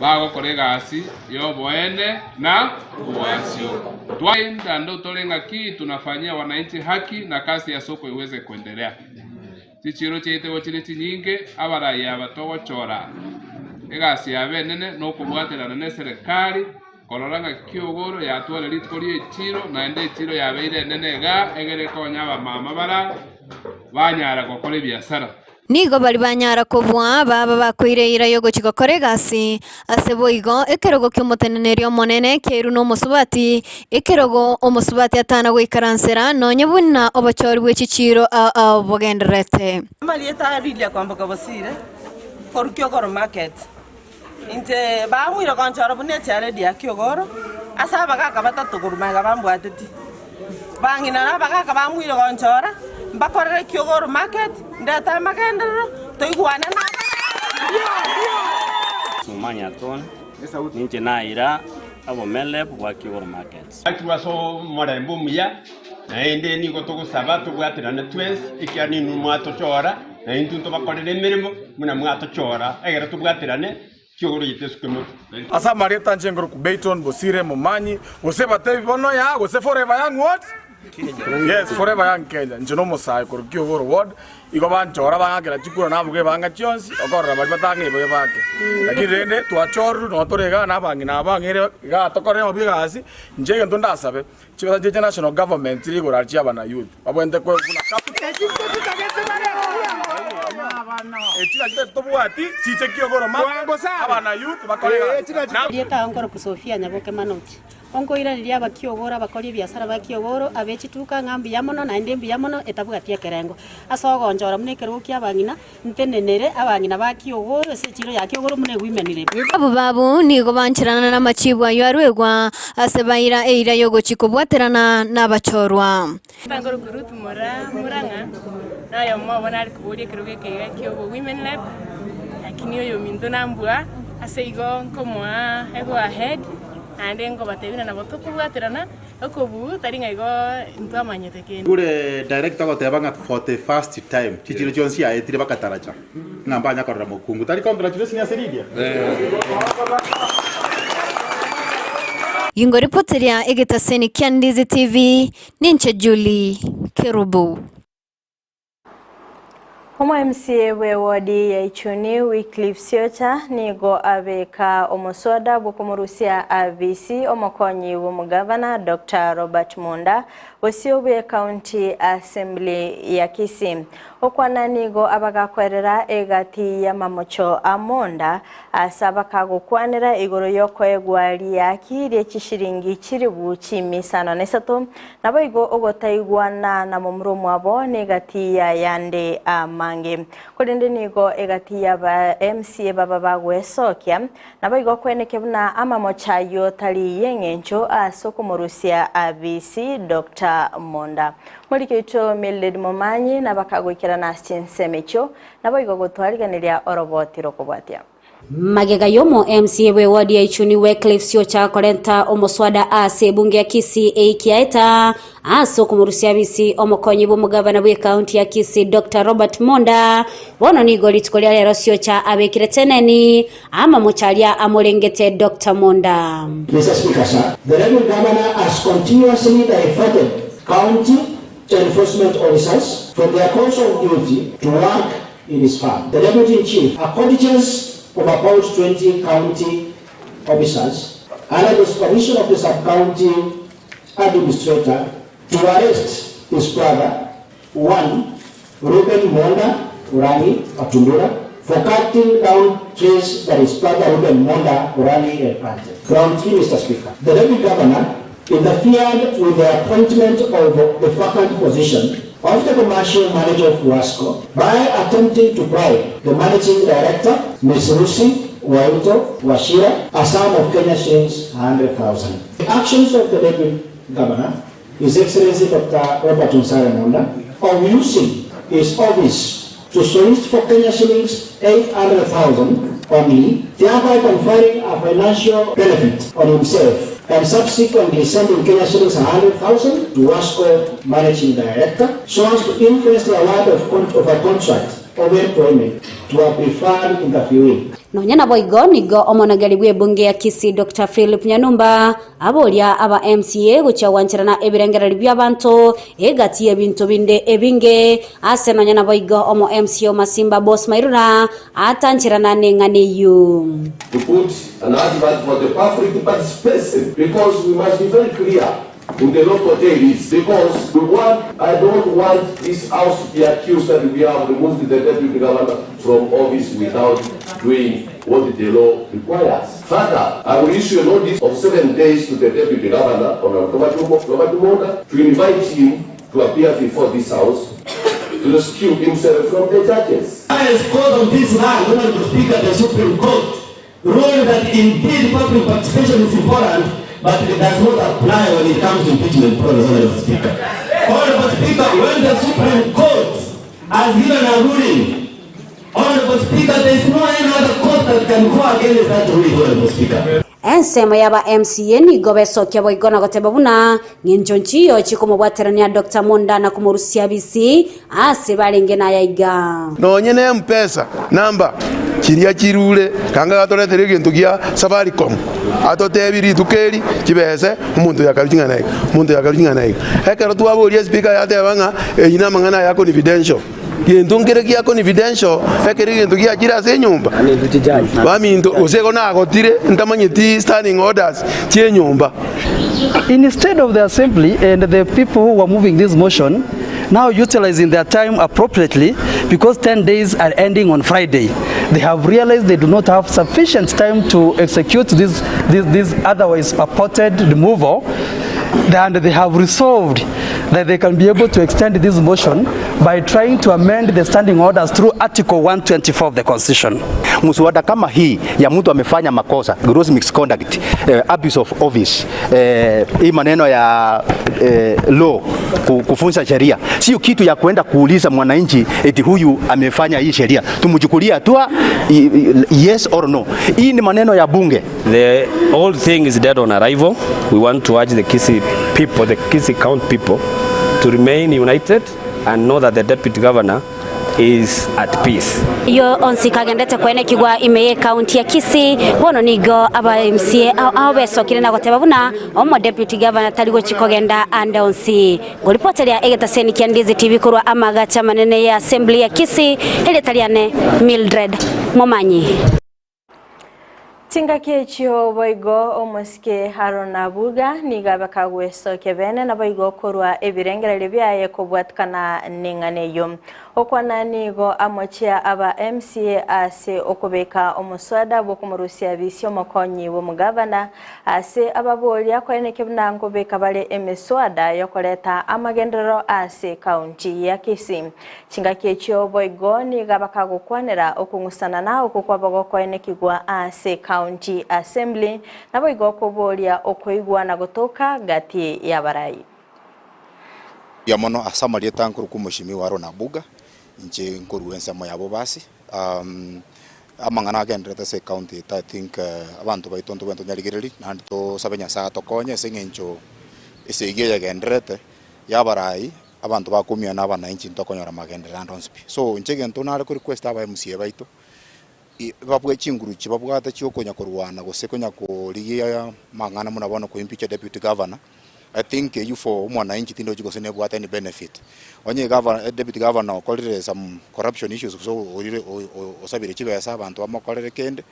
bagokora egasi y'oboene na obwasio. Twaenda ndo tore ng'aki tunafanyia wananchi haki na kazi ya soko iweze kuendelea. Chichiiro chiaito igo chire chinyinge, abarai aba togochora egasi yabo enene nokobwaterana neserekari Korora ng'a kiogoro yatware rituko ri'echiiro, naende echiiro yabeire enene iga, egere ekonya abamama bara banyara gokora ebiasara. Nigo baria banyara kobua baba bakoira eira y'ogochia gokora egasi. Ase boigo, ekerogo ki'omoteneneri omonene kiairwe nomosubati, ekerogo omosubati atana goikaransera, nonya buna obochori bwe chichiiro ao ao bogendererete. Amarieta a Lilia kwamboka Bosire, korwa Kiogoro Market. Inche bang'wire gonchora buna echiaredi ya kiogoro, ase abagaaka batato korwa magega bambwateti. Bang'ina na abagaaka bang'wire gonchora, mbakorere kiogoro market, ndete amagenderero, toigwane na Mumanya Atoni, ninche naira obomeleb bwa Kiogoro Markets. Gachwa ase omorembe omuya, naende nigo togosaba tobwaterane twensi, ekiagera ninwe mwatochora, na intwe ntobakorere emeremo buna mwatochora, egere tobwaterane kiogoro gieto esuke motwe. Ase amarieta anche ngoroku Bayton, Bosire, Momanyi, gose batebi bono yaa gose forever young what? Yes, forever young Kenya. Inche nomosae korwa Kiogoro ward, igo banchora bang'akera chikura nabuga ebanga chionsi, okorora baria batang'e bake. Lakini rende twachorirwe nonye tore igaa na abang'ina aba ang'e igaa tokorere obo egasi, inche egento ndasabe, Chibesa chiria chia national government chire igoro aria chia abana youth babwenerete koegwa buna capital. Echi nachio tobwati chiche kiogoro market abana youth bakore egasi. Erieta ao nkorokwa Sophia Nyaboke Manoti. Onkoiraneria abakiogoro abakori ebiasara ba kiogoro, abe chituka ng'a mbuya mono naende mbuya mono etabwati ekerengo. Ase ogonchora buna ekerogo kia abang'ina, Ntenenere abang'ina ba kiogoro ase echiiro ya kiogoro buna ewomen rep. Abwo babo nigo bancherana namachiibu ayio aruegwa ase baira eira y'ogochia kobwaterana nabachorwa. Nkorokwa Ruth Moraa Murang'a, na oyomo obo nare koboria ekerogo eke iga kia obo women rep, lakini oyominto nambua, ase igo nkomoa go ahead. Naende nkobatebia ng'a nabo tokobwaterana okobuu tari ng'a igo ntwamanyete kende. Gure director ogoteba ng'a for the first time chichiro chionsi aetire bakataracha ng'a mbanya korora mokungu tari congratulations ase Lydia. Gingoripoteria egetaseni kia Ndizi TV, ninche Julie Kerubo. Omo MCA bwe ward ya Ichuni Wycliffe Siocha nigo abeka omoswada bw'okomorusia abisi omokonyi bw'omogavana Dr. Robert Monda bosio bwe County Assembly ya Kisii. Okwana nigo abagakoerera egati y'amamocho a Monda ase abakagokwanera igoro y'okoegwa riaki rie chishiringi chiribu chimi isano na isato Naboigo ogotaigwana na momura omwabo negati y'ayande amange. Korende nigo egati y'aba MCA baba bagwesokia, naboigo kweneke buna amamocho ayio tari y'eng'encho ase okomorusia abisi Doctor Monda. Moriki oito Mildred Momanyi nabakagoikerana ase chinsemo echio, naboigo gotwarigeneria oroboti rokobwatia. Magega y'omo MCA bwe ward ya Ichuni Wycliffe Siocha korenta omoswada ase ebunge ya Kisii eikiaeta ase okomorusia abisi omokonyi bw'omogavana bwe county ya Kisii Doctor Robert Monda. Bono nigo rituko ria rero Siocha abekire teneni amamocha aria amorengete Doctor Monda. Mister Speaker, sir, the Deputy Governor has continuously diverted county enforcement officers from their course of duty to work in his farm. The Deputy Chief acknowledges of about 20 county officers under the supervision of the sub-county administrator to arrest his brother, one Ruben Monda Urangi Atundura, for cutting down trees that his brother Ruben Monda Urangi had planted. Ground 3, Mr. Speaker. The Deputy Governor interfered with the appointment of the vacant position of the commercial manager of Wasco by attempting to bribe the managing director, Ms. Lucy Waito Wachira, a sum of Kenya shillings 100,000. The actions of the Deputy Governor, His Excellency Dr. Robert Onsare Monda, of using his office to solicit for Kenya shillings 800,000 only, thereby conferring a financial benefit on himself and subsequently sending Kenya shillings 100,000 to Wasco Managing Director so as to influence the award of a contract of employment to a preferred interviewee. Nonya naboigo nigo omonogeri bw'ebunge ya Kisii Doctor Philip Nyanumba aboria aba MCA gochia gwancherana ebirengererio bi'abanto egati y'ebinto binde ebinge ase nonya naboigo omo MCA o Masimba Boss Mairura atancherana neng'ana eyio. To put an advert for the public participation because we must be very clear in the local dailies because we want, I don't want this house to be accused that we have removed the deputy governor from office without doing what the law requires. Further, I will issue a notice of 7 days to the deputy governor, Honorable Robert Monda, to invite him to appear before this house to rescue himself from the charges. Highest court of this land, Honorable Speaker, the Supreme Court, ruled that indeed public participation is important, but it does not apply when it comes to impeachment process, Honorable Speaker. Honorable Speaker, when the Supreme Court has given a ruling, Honorable Speaker, there is no any other court that can go against that ruling, Honorable Speaker. Ensemo y'aba MCA nigo besokia boigo na goteba buna ng'encho nchiyo chikomobwaterania Doctor Monda na komorusia bisi ase barenge naya iga. Nonye ne Mpesa namba chiria chirure kanga gatoretere egento gia Safaricom atotebi rituko eri chibese omonto oyo akarwa ching'ana iga omonto oyo akarwa ching'ana iga. Ekero twaboria speaker yateba ng'a eyio namang'ana aya confidential. Gento nkere gia confidential ekero egento giachire ase enyomba baminto gose igo nagotire ntamanyeti standing orders chi'enyomba. Instead of the assembly and the people who were moving this motion now utilizing their time appropriately because 10 days are ending on Friday, they have realized they do not have sufficient time to execute this, this, this otherwise purported removal and they have resolved that they can be able to extend this motion by trying to amend the standing orders through Article 124 of the Constitution. Mswada kama hii ya mtu amefanya makosa gross misconduct, abuse of office, hii maneno ya law kufunza sheria sio kitu ya kwenda kuuliza mwananchi eti huyu amefanya hii sheria tumchukulie hatua yes or no. Hii ni maneno ya bunge. The whole thing is dead on arrival, we want to urge the Kisii people, the Kisii county people to remain united and know that the deputy governor is at peace. Ayio onsi kagendete koenekigwa ime y'ecounty ya Kisii, bono nigo aba MCA ao ao besokire na goteba buna omo deputy governor tari gochi kogenda ande onsi. Ngoripoteria egetaseni kia Ndizi TV korwa amagacho amanene ya assembly ya Kisii, erieta riane Mildred Momanyi. Chingaki echio boigo omosike Aaron Abuga nigo abe kagwesokia bene naboigo korwa ebirengererio biaye kobwatikana neng'ana eyio. Okwana nigo amochia aba MCA ase okobeka omoswada bw'okomorusia bisi omokonyi bw'omogavana ase ababoria koeneke buna nkobeka bare emeswada yokoreta amagenderero ase ekaunti ya Kisii. Chingaki echio boigo nigo bakagokwanera okong'usanana okwo kwaba gokoenekigwa ase County Assembly, naboigo okoboria okoigwana gotoka gati y'abarai. Mbuya mono ase amarieta nkorokwa Omweshimiwa Aaron Abuga, inche nkorua ensemo ya Bobasi. Amang'ana agendererete ase ecounty yaito I think abanto baito ntobwenerete tonyarigererie naende tosabe Nyasaye atokonye ase eng'encho esegi eye egendererete y'abarai Abanto bakumia na abanainchi ntokonyora magenderero ande onsi pi. So inche egento nare ko request aba MCA baito, babwe chinguru chibabwate chiokonya korwana gose konya korigia amang'ana buna bono ko impeach deputy governor, I think eyio for omwanainchi tindochi gose nebwate any benefit. Onye governor deputy governor okorire some corruption issues gose oirire osabire chibesa abanto bamokorere kende,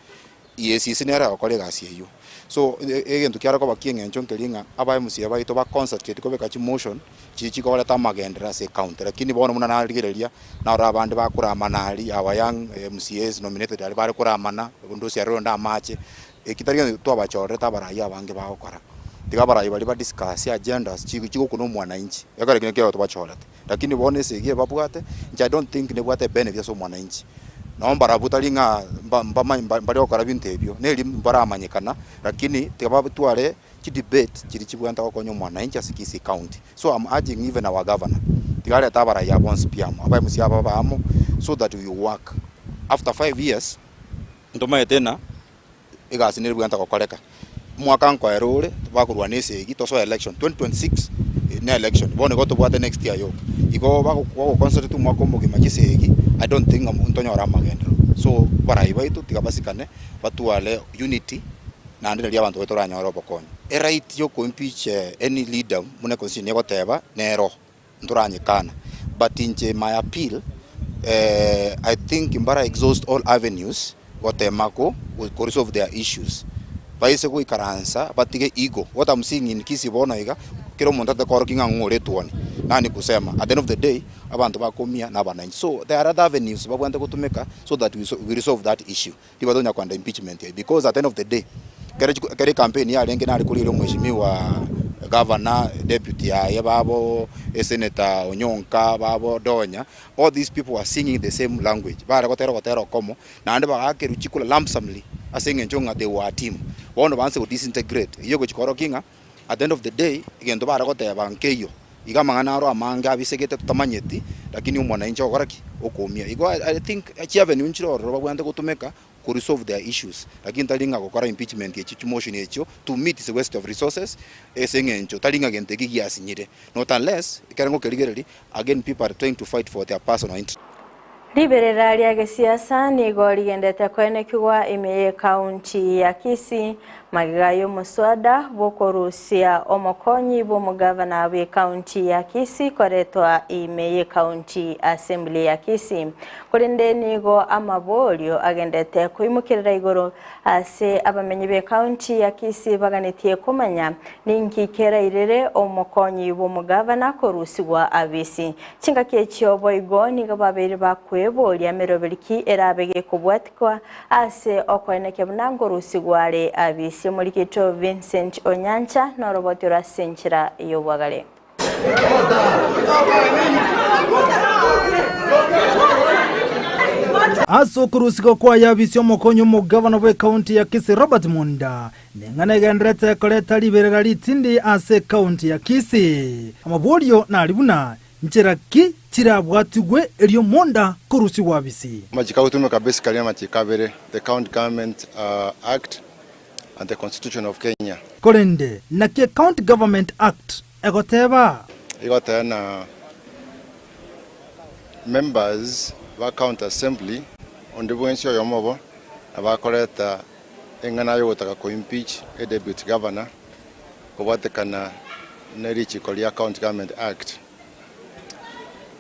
EACC nere egokora egasi eyio. So egento kiare koba ki'eng'encho nkeria ng'a aba MCA baito ba concentrate kobeka chimotion chiria chikoreta amagenderero ase ecounty. Lakini bono buna narigereria, narora abande bakoramana aria, our young MCAs nominated aria bare koramana, onde osiarire onde amache, eki tari gento twabachorerete abarai abange bagokora. Tiga abarai baria ba discuss agendas chigokuna omwananchi, ekero ekio nakio tobachorete. Lakini bono esegi eye babwate, inche I don't think nebwate ebenefit ase omwananchi. Nabo mbarabwo tari ng'a mbare gokora binto ebio, neri mbaramanyekana, lakini tiga batware chidebate chiria chibwenerete gokonya omwananchi ase Kisii County. So am urging even our governor, tiga arete abarai aba bonsi pi amo, aba MCA aba babe amo, so that we work. After 5 years, ntomaete ng'a egasi nere bwenerete gokoreka. Omwaka nkoera ore, bakorwana esegi, tosoe election, 2026 ne election, bono igo tobwate next year yoka. Igo bago concentrate omwaka omogima chisegi, I don't think ng'a ntonyore amagenderero. So, abarai baito tiga basikane, batware unity, naende nario abanto baito toranyore obokonyi. Eright ya oko impeach any leader buna econstitution egoteba, nero, ntoranyekana. But inche my appeal, I think mbara exhaust all avenues gotema ko resolve their issues. Baise goikaransa batige ego, what am seeing in Kisii bono iga, kera omonto atete koorokia ng'a ng'o ore etuoni, nani kusema, at the end of the day abanto bakomia na abananchi. So there are other avenues babwenerete gotumeka so that we resolve that issue. Tibatonya koenda impeachment eyio because at the end of the day ekero ekero ecampaign yarenge nare korigereria omweshimiwa governor, deputy yaye babo, esenator Onyonka, babo Donya, all these people were singing the same language, bare gotera ogotera okomo, naende bagakerwa chikura lumpsumly ase eng'encho ng'a they were a team. Bono baanse go disintegrate, eyio egochi koorokia ng'a at the end of the day egento bare goteba nkeiyo, iga amang'ana aro amange abisegete totamanyeti, lakini omwananchi ogokora ki? Okoumia. Igo I think chiavenue nchire ororo babwenerete gotumeka ko resolve their issues, lakini tari ng'a gokora impeachment echio chimotion echio to me it is a waste of resources ase eng'encho tari ng'a gento eki giasinyire not unless ekero ngokerigereria again people are trying to fight for their personal interest. Riberera ria gesiasa nigo rigendete koenekigwa ime y'ekaunti ya Kisii magega y'omoswada bw'okorusia omokonyi bw'omogavana bw'ekaunti ya Kisii koretwa ime y'ekaunti assembly ya Kisii. Korende nigo amaborio agendete koimokerera igoro ase abamenyi b'ekaunti ya Kisii baganetie komanya ninki kerairere omokonyi bw'omogavana korusigwa abisi. Chingaki echio boigo nigo babeire bakweboria meroberi ki erabe gekobwatikwa ase okoenekia buna nkorusigwa are abisi. Omorikito Vincent Onyancha noroboti ore ase enchera y'obwagare. Ase okorusigwa kwaye abisi omokonyi omogavana bw'ekaunti ya Kisii Robert Monda neng'ana egenderete koreta riberera ritindi ase ekaunti ya Kisii. Amaborio nari buna, Nchera ki chirabwatigwe erio monda korusigwa abisi? Amachiko agotumeka basically namachiko abere, the County Government Act. and the Constitution of Kenya. Korende naki County Government Act egoteba? Egoteba na members ba County Assembly onde bwensi oyomo obo nabo akoreta eng'ana yogotaka ko impeach e Deputy Governor kobwatekana ne richiko ria County Government Act.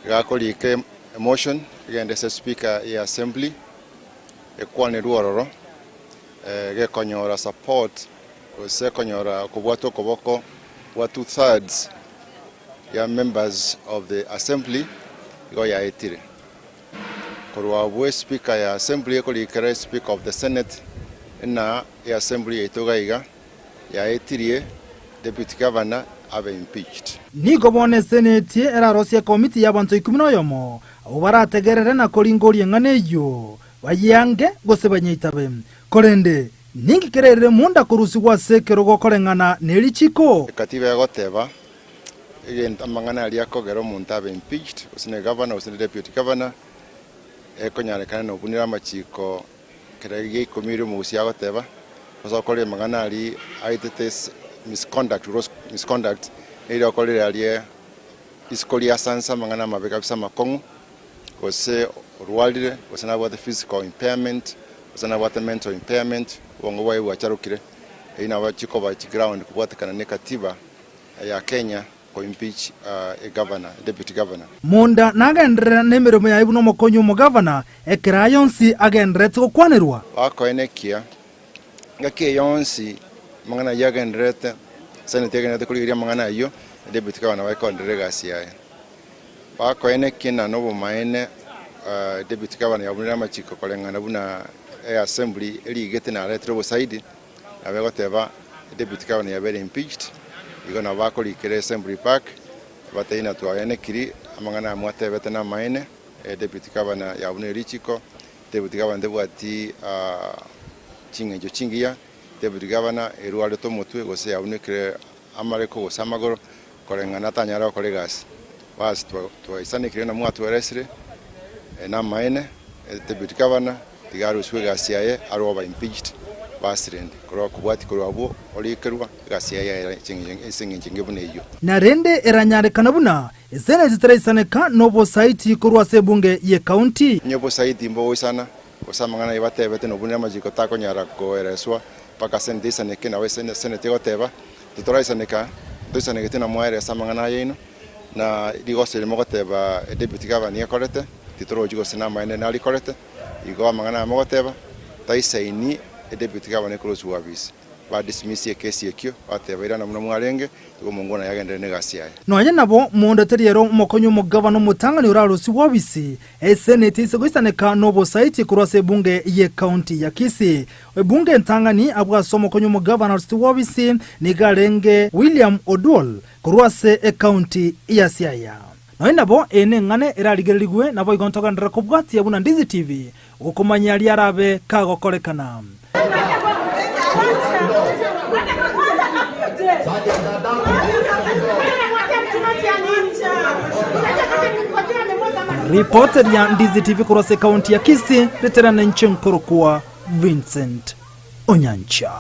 Iga akorika emotion egende ase Speaker ye Assembly ekwanerwe ororo gekonyora support gose konyora okobwata okoboko gwa two thirds ya members of the assembly igo yaetire. Korwa abwo espeaker ya assembly ekorikera espeaker of the senate na eassembly yaito iga iga yaetirie deputy governor abe impeached. Nigo bono eseneti erarosie ekomiti y'abanto ikomi na oyomo, abwo barategerere na koringoria eng'ana eyio, bayeange gose banyeitabe. Korende ninki kererire monda korusigwa ase ekerogo koreng'ana ne richiiko? Ekatiba egoteba, Egento amang'ana aria akogera omonto abe impeached, gose ne governor gose ne deputy governor, ekonyarekana nobunire amachiko kera gia ikomi erio omogusii agoteba, gose okorire amang'ana aria aetete misconduct, gross misconduct, erio okorire aria isiko riasansa amang'ana amabe kabisa amakong'u, gose orwarire, gose nabwate physical impairment, gose nabwate mental impairment, obongo bwaye bwacharokire, eyio nabo chikoba chiground kobwatekana ne katiba ya Kenya ko impeach a governor, a deputy governor. Monda nagenderere nemeremo yaye buna omokonyi omogavana, ekero aya onsi agendererete gokwanerwa. Bakoenekia ngaki eye yonsi amang'ana ayio agendererete, Senate egendererete korigereria amang'ana ayio, na deputy governor nabo akoenderera egasi yaye. Bakoenekia na nobomaene deputy governor yabunire amachiko koreng'ana buna eassembly erigete naretire obosaidi, Nabo egoteba deputy governor yabere impeached, igo nabo bakorikera assembly park batebie na twaenekiri amang'ana aya mwatebete namaene, deputy governor yabunire richiko, deputy governor tebwati ching'encho chingiya, deputy governor erwarete omotwe gose yabunekire amareko gose amagoro koreng'ana atanyare gokora egasi. Bas twaisanekire na mwatweresire namaene deputy governor tiga arusiwe egasi yaye arwe oba impeached bas rende korwa kobwatia korwa abwo orikerwa egasi yaye yaera ase eng'encho engiya buna eyio. Na rende eranyarekana buna eseneti teraisaneka nobosaiti korwa ase ebunge y'ecounty. Onye obosaiti mbogoisana, gose amang'ana aye batebete nobunire amachiko takonyara koereswa mpaka seneti eisaneke, nabo eseneti egoteba, Titoraisaneka, ntoisanegete na mwaerese amang'ana aya aino, na rigoso eri mogoteba deputy governor nigo ekorete, titorochi gose namaene narikorete, igo amang'ana aya mogoteba, taisaini deputy governor ekorosiwa ofisi. Ba dismiss ekesi ekio, bateba irana buna mwarenge, igo omongwana oyo agenderere negasi yaye. Nonya nabo, mondo tari ere omokonyi omogabana omotang'ani orarosigwe ofisi, Eseneti ase goisaneka nobosaiti korwa ase ebunge y'ecounty ya Kisii. Ebunge entang'ani abwo ase omokonyi omogavana oroseti w'obisi nigo arenge William Oduol korwa ase ecounty ya Siaya. Nonya nabo eye neng'ana erarigererigwe naboigo ntogenderere kobwatia buna Ndizi TV gokomanyia aria arabe kagokorekana. Ripoti ria Ndizi TV korwa ase ekaunti ya Kisii, riterana inche nkorokwa Vincent Onyancha.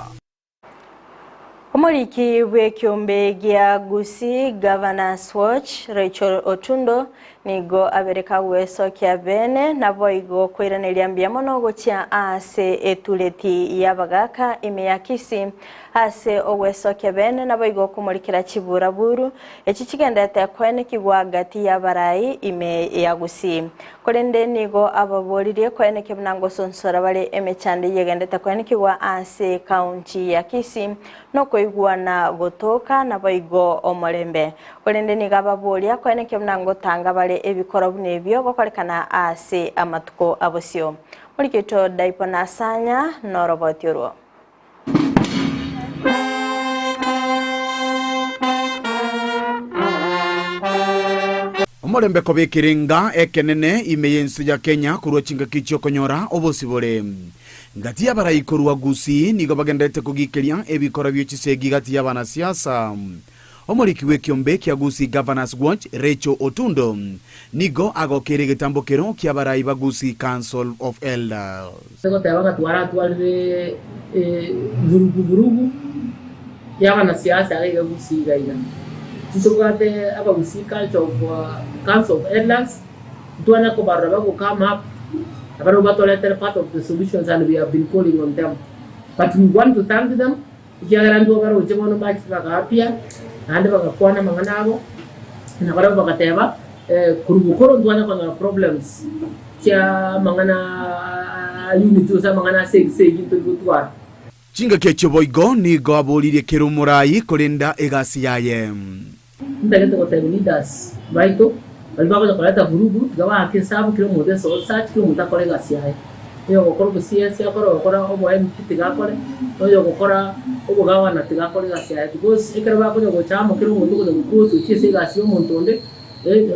Omoriki bw'ekiombe gia Gusii Governors Watch Rachel Otundo nigo abere kagwesokia bene naboigo koiraneria mbuya mono gochia ase etureti y'abagaka ime ya Kisii ase ogwesokia bene naboigo komorikera chiburaburu echi chigendete koenekigwa gati y'abarai ime ya Gusii. Korende nigo ababoririe koenekia buna ngosonsora bare emechando eyio egendete koenekigwa ase ekaunti ya Kisii nokoigwana gotoka naboigo omorembe. Korende nigo ababoria koenekia buna ngotanga bare ebikoro buna ebio gokorekana ase amatuko abosio. Morikito Daipo Nasanya noroboti orwo. Omorembe koba ekerenga ekenene ime y'ense ya Kenya korwa chingaki chi'okonyora obosibore. Ngati y'abarai korwa Gusii nigo bagendererete kogikeria ebikora bie chisegi gati y'abanasiasa. Omoriki bw'ekiombe kia Gusii Governors Watch, Rachel Otundo, nigo agokeire egetambo kero ki'abarai ba Gusii Council of Elders. Ase goteba ng'a twaratwarire vurugu vurugu y'abanasiasa iga iga Gusii iga iga. Ntobwate Abagusii culture of council of elders, ntwanya kobarora bago come up nabarabwo batoretere part of the solutions and we have been calling on them. But we want to thank them ekiagera intwe baroche bono mbachete bagaapia naende bagakwana amang'ana abo, nabarabwo bagateba korwa bokoro ntwanya konyora problems chia amang'ana a unity gose amang'ana ase egesa eyio ntori gotwara. Chingaki echio boigo nigo aboririe kera omorai korenda egasi yaye. Ntagete gotebia leaders baito baria bagocha koreta vurugu tiga baake esabu kera omonto ase search kera omonto akore egasi yaye. Oyo ogokora obo CS akore, ogokora obo MP tiga akore, na oyo ogokora obogavana tiga akore egasi yaye because ekero bakonya gocha amo kera omonto okonya gokosa ochie ase egasi ya omonto onde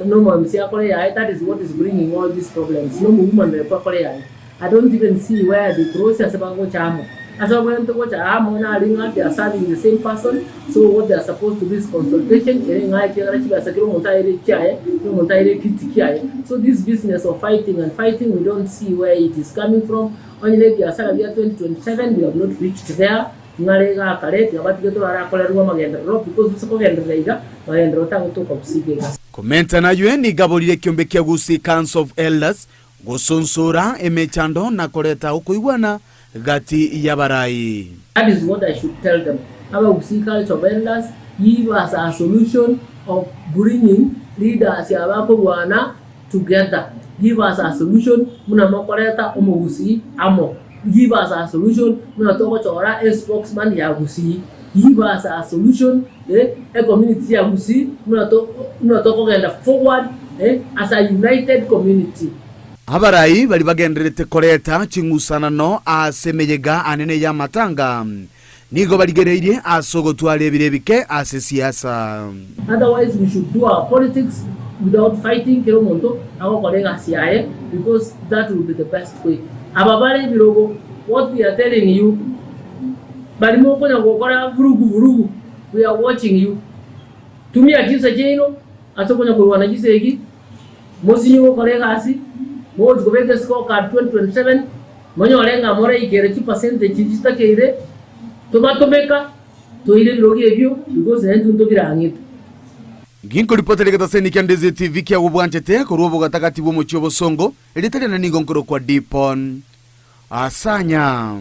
na omo MC akore eyaye that is what is bringing all these problems na omo woman rep akore eyaye. I don't even see where they cross ase bagocha amo. Ase babwenerete gocha amo nari ng'a they are serving the same person so what they are supposed to do is consultation ere ng'a ekiagera chibesa kera omonto aire ekiaye, kera omonto aire ekiti kiaye. So this business of fighting and fighting we don't see where it is coming from. Onye ne ebiasara bia 2027 we have not reached there ng'are iga akare tiga batige torarakorerwe amagenderero because ase kogenderera iga magenderero tagotoka gusii iga. Komenta naywe nigo aborire ekiombe kia Gusii Council of Elders Gosunsura emechando na koreta okoigwana gati y'abarai. That is what I should tell them Abagusii culture of elders give us a solution of bringing leaders abakorwana together give us a solution buna mokoreta omogusii amo give us a solution buna togochora a spokesman ya Gusii give us a solution eh, e community ya Gusii buna to buna tokogenda forward eh, as a united community. Abarai baria bagendererete koreta ching'usanano ase emeyega anene y'amatanga nigo barigereirie ase ogotwara ebiro ebike ase siasa. Otherwise we should do our politics without fighting kera omonto agokora egasi yaye because that will be the best way. Aba bare ebirogo what we are telling you bari mokonya gokora vurugu vurugu we are watching you. Tumia chinsa chiaino ase okonya korwana chisegi Mosinye gokora egasi, mogochia kobeka escorecard 2027, monyore ng'a moraikere chipercentage chiria chitakeire, tobatomeka, toire ebirogo ebio because naintwe ntobirang'ete. Ginkoripotera egetaseni kia Ndeze TV kiagobwanchete korwa obogatagati bw'omochie obosongo, erieta riane nigo nkorokwa Dipon Asanya.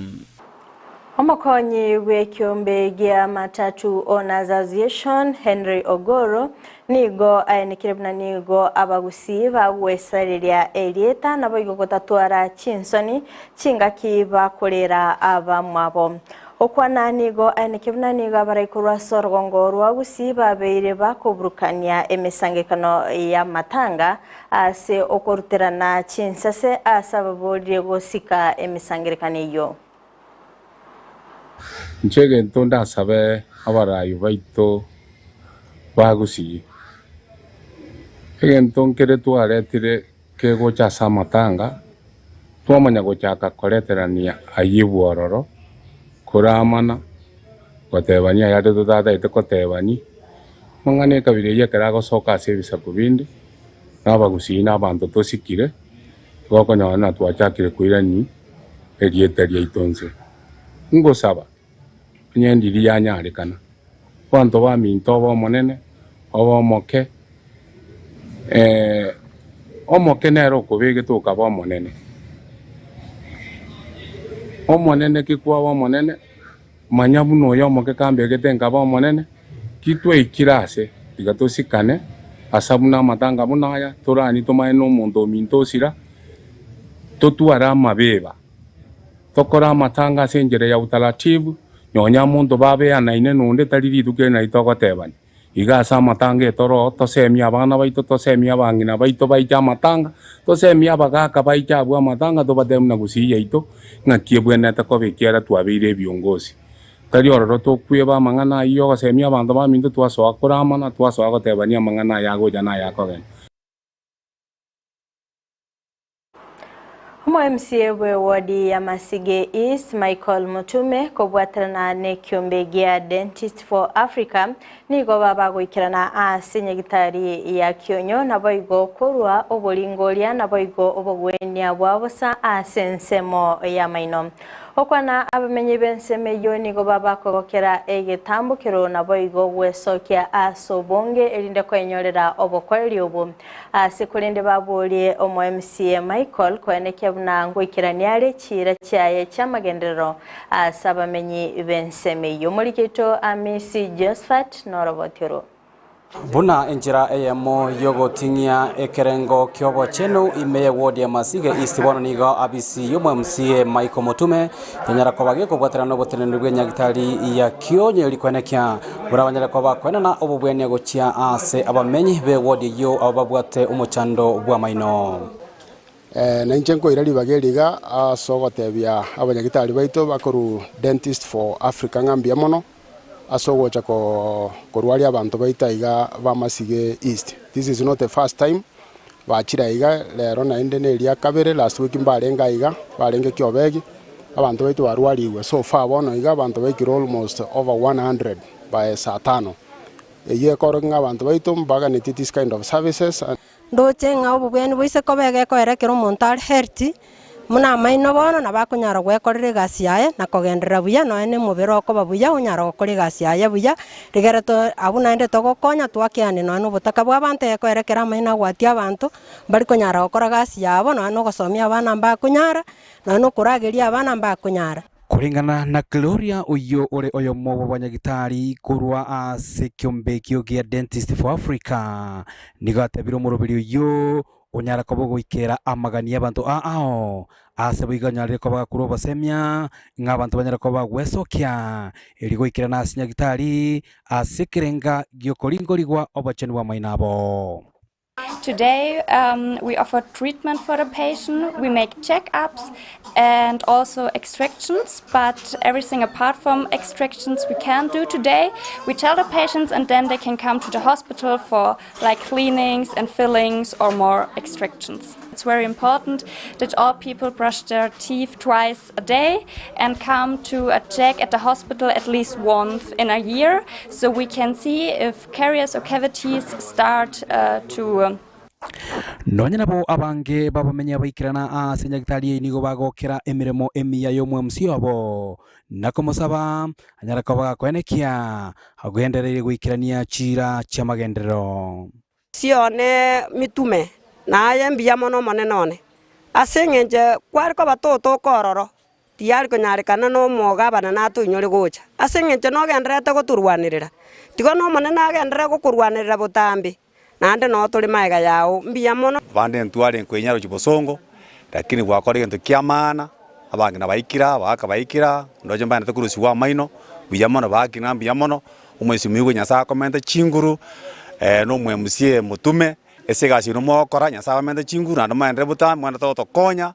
Omokonyi bw'ekiombe gia Matatu Owners Association, Henry Ogoro, nigo aenekire buna nigo abagusii bagwesareria erieta naboigo gotatwara chinsoni chingaki bakorera abamwabo. Okwana nigo aenekire buna nigo abarai korwa ase orogongo rwa Gusii babeire bakoburukania emesangekano y'amatanga ase okoruterana chinsase ase ababorire gosika emesangererekano eyio. Inche egento ndasabe abaraai baito ba Gusii, egento nkere twaretire kegocha ase amatanga, twamanya gochaka koreterania ayio bwororo, koramana, gotebania ayare totatagete kotebania, amang'ana ekabira eyio ekero agosoka ase ebisaku binde, na abagusii na abanto tosikire, igo okonyora ng'a twachakire koirania erieta riaito inse. Ngosaba, onye ndiri yanyarekana, abanto baminto obe omonene, obe omoke, omoke nere okobegete okaba omonene. Omonene ki kwaba omonene, manya buna oyo omoke kambegete nkaba omonene, ki twaikire ase, tiga tosikane, asa buna amatanga buna aya, toranie tomanye na omonto ominto osira, totware amabeba. Tokore amatanga ase enchera ya utaratibu, nonya omonto babeanaine nonde tari rituko eri nari togotebania. Iga ase amatanga etoro, tosemie abana baito, tosemie abang'ina baito baiche amatanga, tosemie abagaaka baiche abwo amatanga, tobatebie buna gusii yaito ng'aki ebwenerete koba ekiagera twabeire ebiongozi. Tari ororo tokweba amang'ana ayio ogosemia abanto baminto twasoa koramana, twasoa gotebania amang'ana aya agocha na aya akogenda. Omo MCA bwe ward ya Masige East Michael Mutume kobwaterana nekiombe gia Dentist for Africa nigo babagoikerana ase nyagitari ya Kionyo naboigo korwa oboringoria naboigo obogwenia bwa bosa ase ensemo y'amaino. Okwana abamenyi b'ensemo eyio nigo babakogokera egetambokero naboigo gwesokia ase obonge erinde koenyorera obokoreri obo. Ase korende baborie omo MCA Michael koenekia buna ngoikerania are chiira chiaye chi'amagenderero ase abamenyi b'ensemo eyio. Omoriki oito Amisi Josephat noroboti oro. Buna enchera eyemo y'ogoting'ia ekerengo ki'obochenu ime ye ward ya Masige East bono nigo abisi y'omo MCA Michael Mutume yanyara koba gekobwaterana noboteneneri bwe nyagitari ya Kionyo eri koenekia Buna banyare koba bakoenana obobwania gochia aase abamenyi b'ewodi eyio abo babwate omochando bw'amaino. Na inche nkoira ribaga eri iga ase ogotebia abanyagitari baito bakorwa Dentist for Africa ng'a mbuya mono ase ogocha korwaria abanto baito aiga ba Masige East. This is not the first time bachire aiga, rero naende neria kabere, last week mbarenge aiga, barenge Kiobegi. Abanto baito barwarigwe, so far bono iga abanto baikire almost over 100 by saa tano. Eyio ekorokia ng'a abanto baito mbaganetie this kind of services. Ndoche ng'a obobweni boise koba egekoera ekero omonto are healthy, buna amaino bono nabo akonyara gwekorera egasi yaye na kogenderera buya nonya na omobere okoba buya onyara gokora egasi yaye buya, rigere to abwo naende togokonya twakeane nonya na obotaka bwa abanto egekoera ekero amaino agwatia abanto, mbari konyara gokora gasi yabo nonya na ogosomia abana mbakonyara. Nonya nokorageria abana mbakonyara. Koreng'ana na Gloria oyio ore oyomo bw'abanyagitari korwa ase ekiombe ekio gia Dentist for Africa, nigo atebire omoroberi oyio onyara koba ogoikera amagani y'abanto ao ase boigo anyarire koba gakorwa obosemia ng'a abanto banyare koba bagwesokia erio goikerana ase nyagitari ase ekerenga giokoringorigwa obochenu bw'amaino abo. Today um, we offer treatment for the patient, we make checkups and also extractions, but everything apart from extractions we can't do today. We tell the patients and then they can come to the hospital for like cleanings and fillings or more extractions. It's very important that all people brush their teeth twice a day and come to a check at the hospital at least once in a year so we can see if Caries or cavities start to um, Nonya nabo abange b'abamenyi abaikerana aase nyagitari eye nigo bagokera emeremo emiya y'omwemusi obo, na komosaba anyare koba gakoenekia agendereire goikerania chiira chi'amagenderero. Sione mitume, na aye mbuya mono Omonene one, ase engencho kware koba totoka ororo, Tiyari konyarekana nomogabana natoinyore gocha, ase engencho nogendererete gotorwanerera. Tiga n'Omonene agenderere gokorwanerera botambe, naende noo tore magega yao. Mbuya mono. Abande ntware nkoinyara gochia bosongo, lakini gwakora egento kia maana, abang'ina baikire aa, abagaka baikire aa, ndoche mbaendete korusigwa amaino, buya mono bakina mbuya mono, omoisimigwe Nyasaye akomente chinguru, na omo-MCA motume, ase egasi eye mogokora, Nyasaye abamente chinguru naende moenderere botambe, moenderete gotokonya.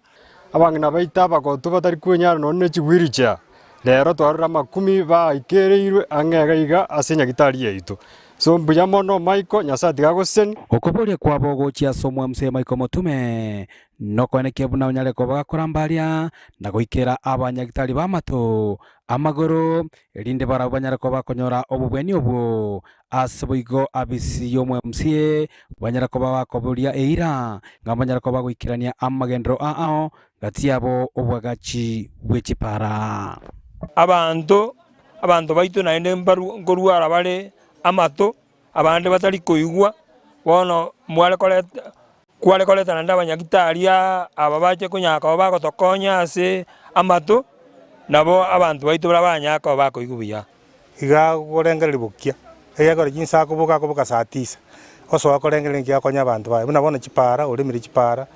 Abang'ina baito abagotu batari kwenyara nonya ne chiwheelchair, rero twarora amakumi baikereirwe ang'e iga iga ase enyagitari yaito. So mbuya mono Michael, Nyasaye tiga agosesenie. Okoboria kwabo gochia ase omwamuse Michael Motume, nokoenekia buna onyare koba gakoramba aria, na goikera abanyagitari b'amato, amagoro, erinde barabwo banyare koba bakonyora obobweni obwo. Ase boigo abisi y'omwamuse banyare koba bakoboria eira, ng'a banyare koba bagoikerania amagenderero ao gati yabo obwagachi bwe chipara. Abanto, abanto baito naende mbaru nkorwara bare amato, abande batari koigwa, bono mware koreta kware koreta naende abanyagitari aa aba bache konyara koba bagotokonya ase amato, nabo abanto baito baria banyare koba bakoigwa buya. Iga agorengereria bokia, ekiagera chinsa akoboka akoboka saa tisa, osoa korengereria nki akonya abanto baye. Buna bono chipara, oremire chipara,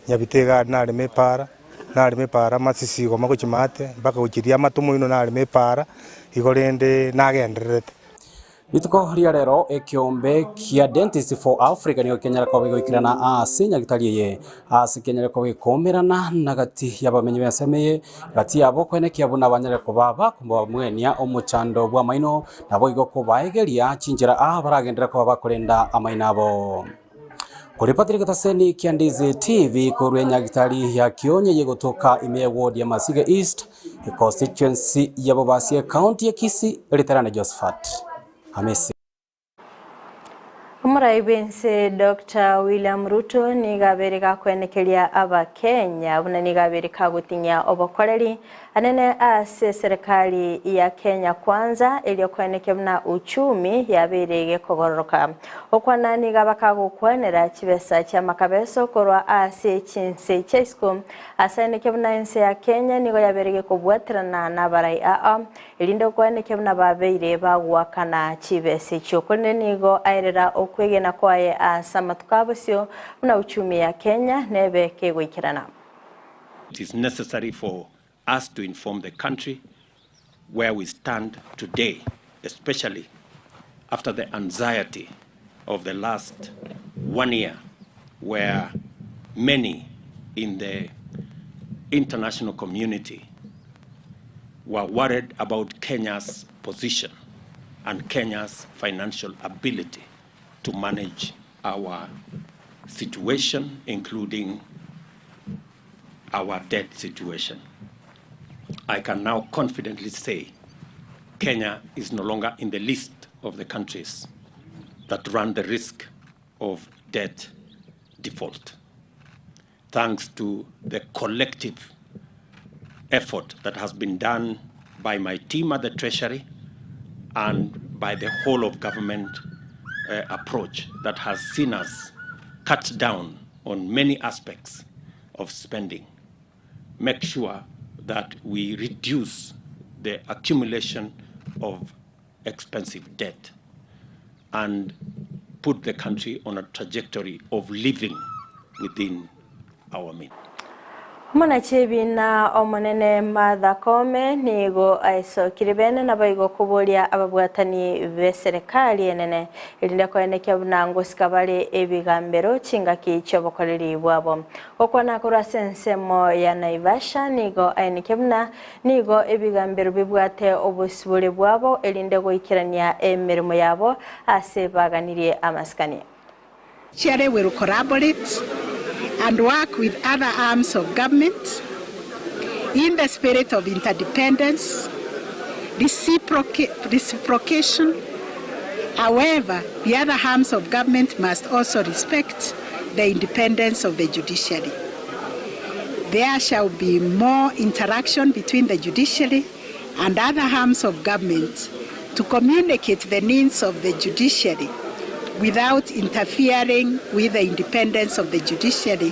nyabite iga aria nareme epara, nareme epara amasisi igoma gochia maate, mpaka gochiria amato moino nareme epara, igo rende nagendererete. Rituko ria rero ekeombe kia Dentist for Africa nigo kenyare koba gegoikerana ase nyagitari eye ase kenyare koba gekoumerana na gati y'abamenyi b'ensemo eye gati yabo koenekia buna banyare koba bakomwenia omochando bw'amaino naboigo kobaegeria chinchera aa baragenderere koba bakorenda amaino abo. Koripatire getaseni kia Ndizi TV korwa enyagitari ya Kionye yegotoka ime ya ward ya Masige East econstituency ya Bobasi ecounty ya Kisii Riterane Josephat Hamisi. Omorai bw'ense Doctor William Ruto nigo abeire gakwenekeria Abakenya buna nigo abeire kagotinyia obokoreri anene ase eserekari ya Kenya Kwanza erio koenekia buna uchumi yabeire gekogororoka. Okwana nigo abakagokwanera chibesa chiamakabeso korwa ase chinse chia isiko ase aenekia buna ense ya Kenya nigo yabeire gekobwaterana nabarai aa Erinde okwenekia buna babeire bagoakana chibesa echio. Korende nigo aerera okwegena kwaye ase amatuko a bosio buna uchumi ya Kenya nebe kegoikerana. It is necessary for us to inform the country where we stand today, especially after the anxiety of the last one year where many in the international community were worried about Kenya's position and Kenya's financial ability to manage our situation, including our debt situation. I can now confidently say Kenya is no longer in the list of the countries that run the risk of debt default. Thanks to the collective effort that has been done by my team at the Treasury and by the whole of government uh, approach that has seen us cut down on many aspects of spending. Make sure that we reduce the accumulation of expensive debt and put the country on a trajectory of living within our means. Omonachebina omonene Martha Koome nigo aesokire bene naboigo koboria ababwatani b'eserekari enene erinde koenekia buna ngosika bare ebigambero chingaki chiobokoreri bwabo. Gokwana korwa ase ensemo ya Naivasha nigo aenekia buna nigo ebigambero bibwate obosibore bwabo erinde goikerania emeremo yabo ase baganirie amasikani. Judiciary will collaborate and work with other arms of government in the spirit of interdependence, reciprocation. However, the other arms of government must also respect the independence of the judiciary. There shall be more interaction between the judiciary and other arms of government to communicate the needs of the judiciary without interfering with the independence of the judiciary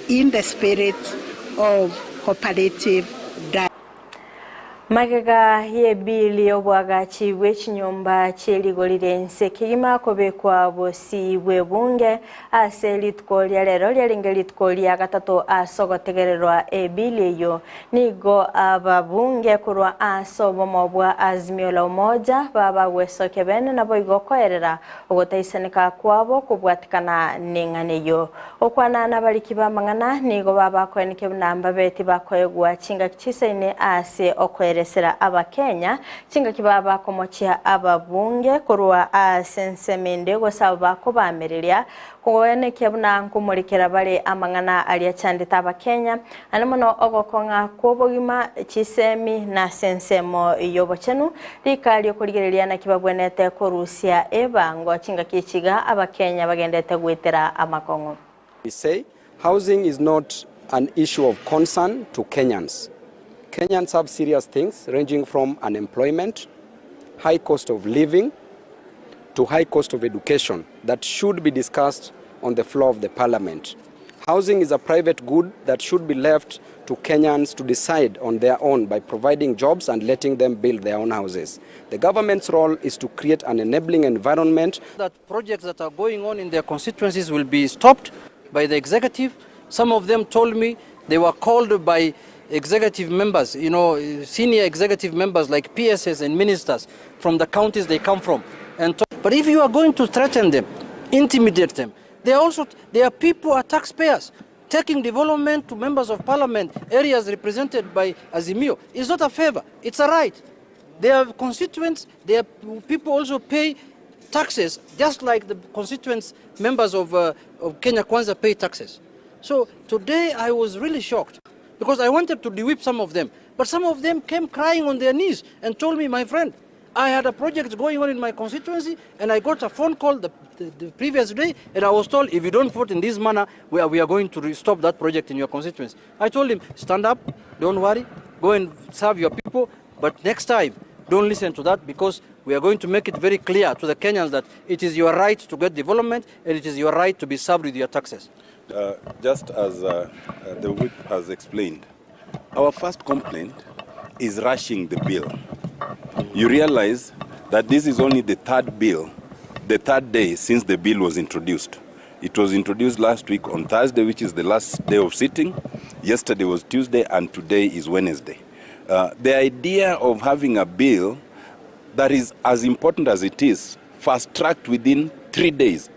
in the spirit of cooperative dialogue. Magega y'ebili y'obwagachi bw'echinyomba chi'erigori ri'ense kegima kobekwa bosi bw'ebunge ase rituko ria rero riarenge rituko ria gatato ase ogotegererwa ebili eyo nigo ababunge korwa ase obomo bwa Azimio la Umoja babagwesokia bene naboigo koerera ogotaisaneka kwabo kobwatikana n'eng'ana eyio. Okwana nabariki b'amang'ana nigo babakoenekia buna mbabeti bakoegwa chingaki chisaine ase okoeresera Abakenya chingaki babakomochia ababunge korwa ase ensemo ende gose abo bakobamereria koenekia buna nkomorekera bare amang'ana aria achandete Abakenya Naende mono ogokong'a kw'obogima, chisemi, na ase ensemo y'obochenu, rika ri'okorigereria naki babwenerete korusia ebango chingaki echi iga Abakenya bagenderete goetera amakong'u. We say housing is not an issue of concern to Kenyans. Kenyans have serious things ranging from unemployment, high cost of living, to high cost of education that should be discussed on the floor of the parliament. Housing is a private good that should be left to Kenyans to decide on their own by providing jobs and letting them build their own houses. The government's role is to create an enabling environment that projects that are going on in their constituencies will be stopped by the executive. Some of them told me they were called by executive members, you know, senior executive members like PSs and ministers from the counties they come from. And but if you are going to threaten them, intimidate them, they are also, their people are taxpayers. Taking development to members of parliament, areas represented by Azimio, is not a favor, it's a right. Their constituents, their people also pay taxes just like the constituents members of, uh, of Kenya Kwanza pay taxes. So today I was really shocked because I wanted to whip some of them. But some of them came crying on their knees and told me, my friend, I had a project going on in my constituency and I got a phone call the, the, the previous day and I was told if you don't vote in this manner, we are, we are going to stop that project in your constituency. I told him, stand up, don't worry, go and serve your people, but next time, don't listen to that because we are going to make it very clear to the Kenyans that it is your right to get development and it is your right to be served with your taxes. Uh, just as uh, uh, the whip has explained, our first complaint is rushing the bill. You realize that this is only the third bill, the third day since the bill was introduced. It was introduced last week on Thursday, which is the last day of sitting. Yesterday was Tuesday, and today is Wednesday. Uh, the idea of having a bill that is as important as it is, fast tracked within three days,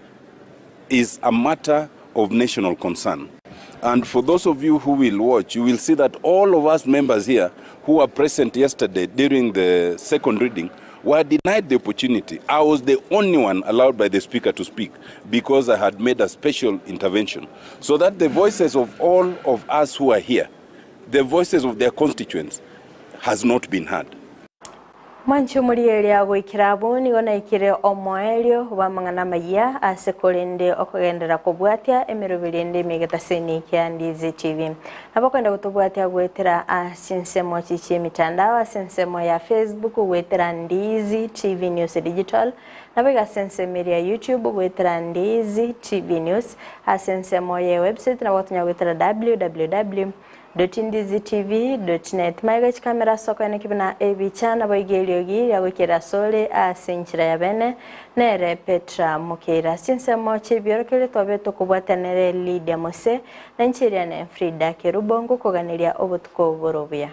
is a matter of national concern. And for those of you who will watch, you will see that all of us members here who were present yesterday during the second reading were denied the opportunity. I was the only one allowed by the speaker to speak because I had made a special intervention. So that the voices of all of us who are here, the voices of their constituents, has not been heard. Mwanchi omorigereria goikera abwo nigo naikire omoerio bw'amang'ana amaya ase korende okogenderera kobwatia emeroberi ende emegetaseni kia Ndizi TV. Nabo okoenda gotobwatia goetera ase ensemo chichi emitandao ase ensemo ya Facebook goetera Ndizi TV News Digital nabo iga ase ensemo eria ya YouTube goetera Ndizi TV News ase ensemo ya ewebsite nabo otonya goetera www www.ndizitv.net Magega chikamera ase okoeneki buna ebicha naboigo eriogi ria goikera asore ase enchera ya bene nere Petra Mokeira. Ase chinsemo chi'ebiorokererio twabe tokobwatia nere Lydia Mose na inche eria ne Frida Kerubo ngokoganeria obotuko bore obuya.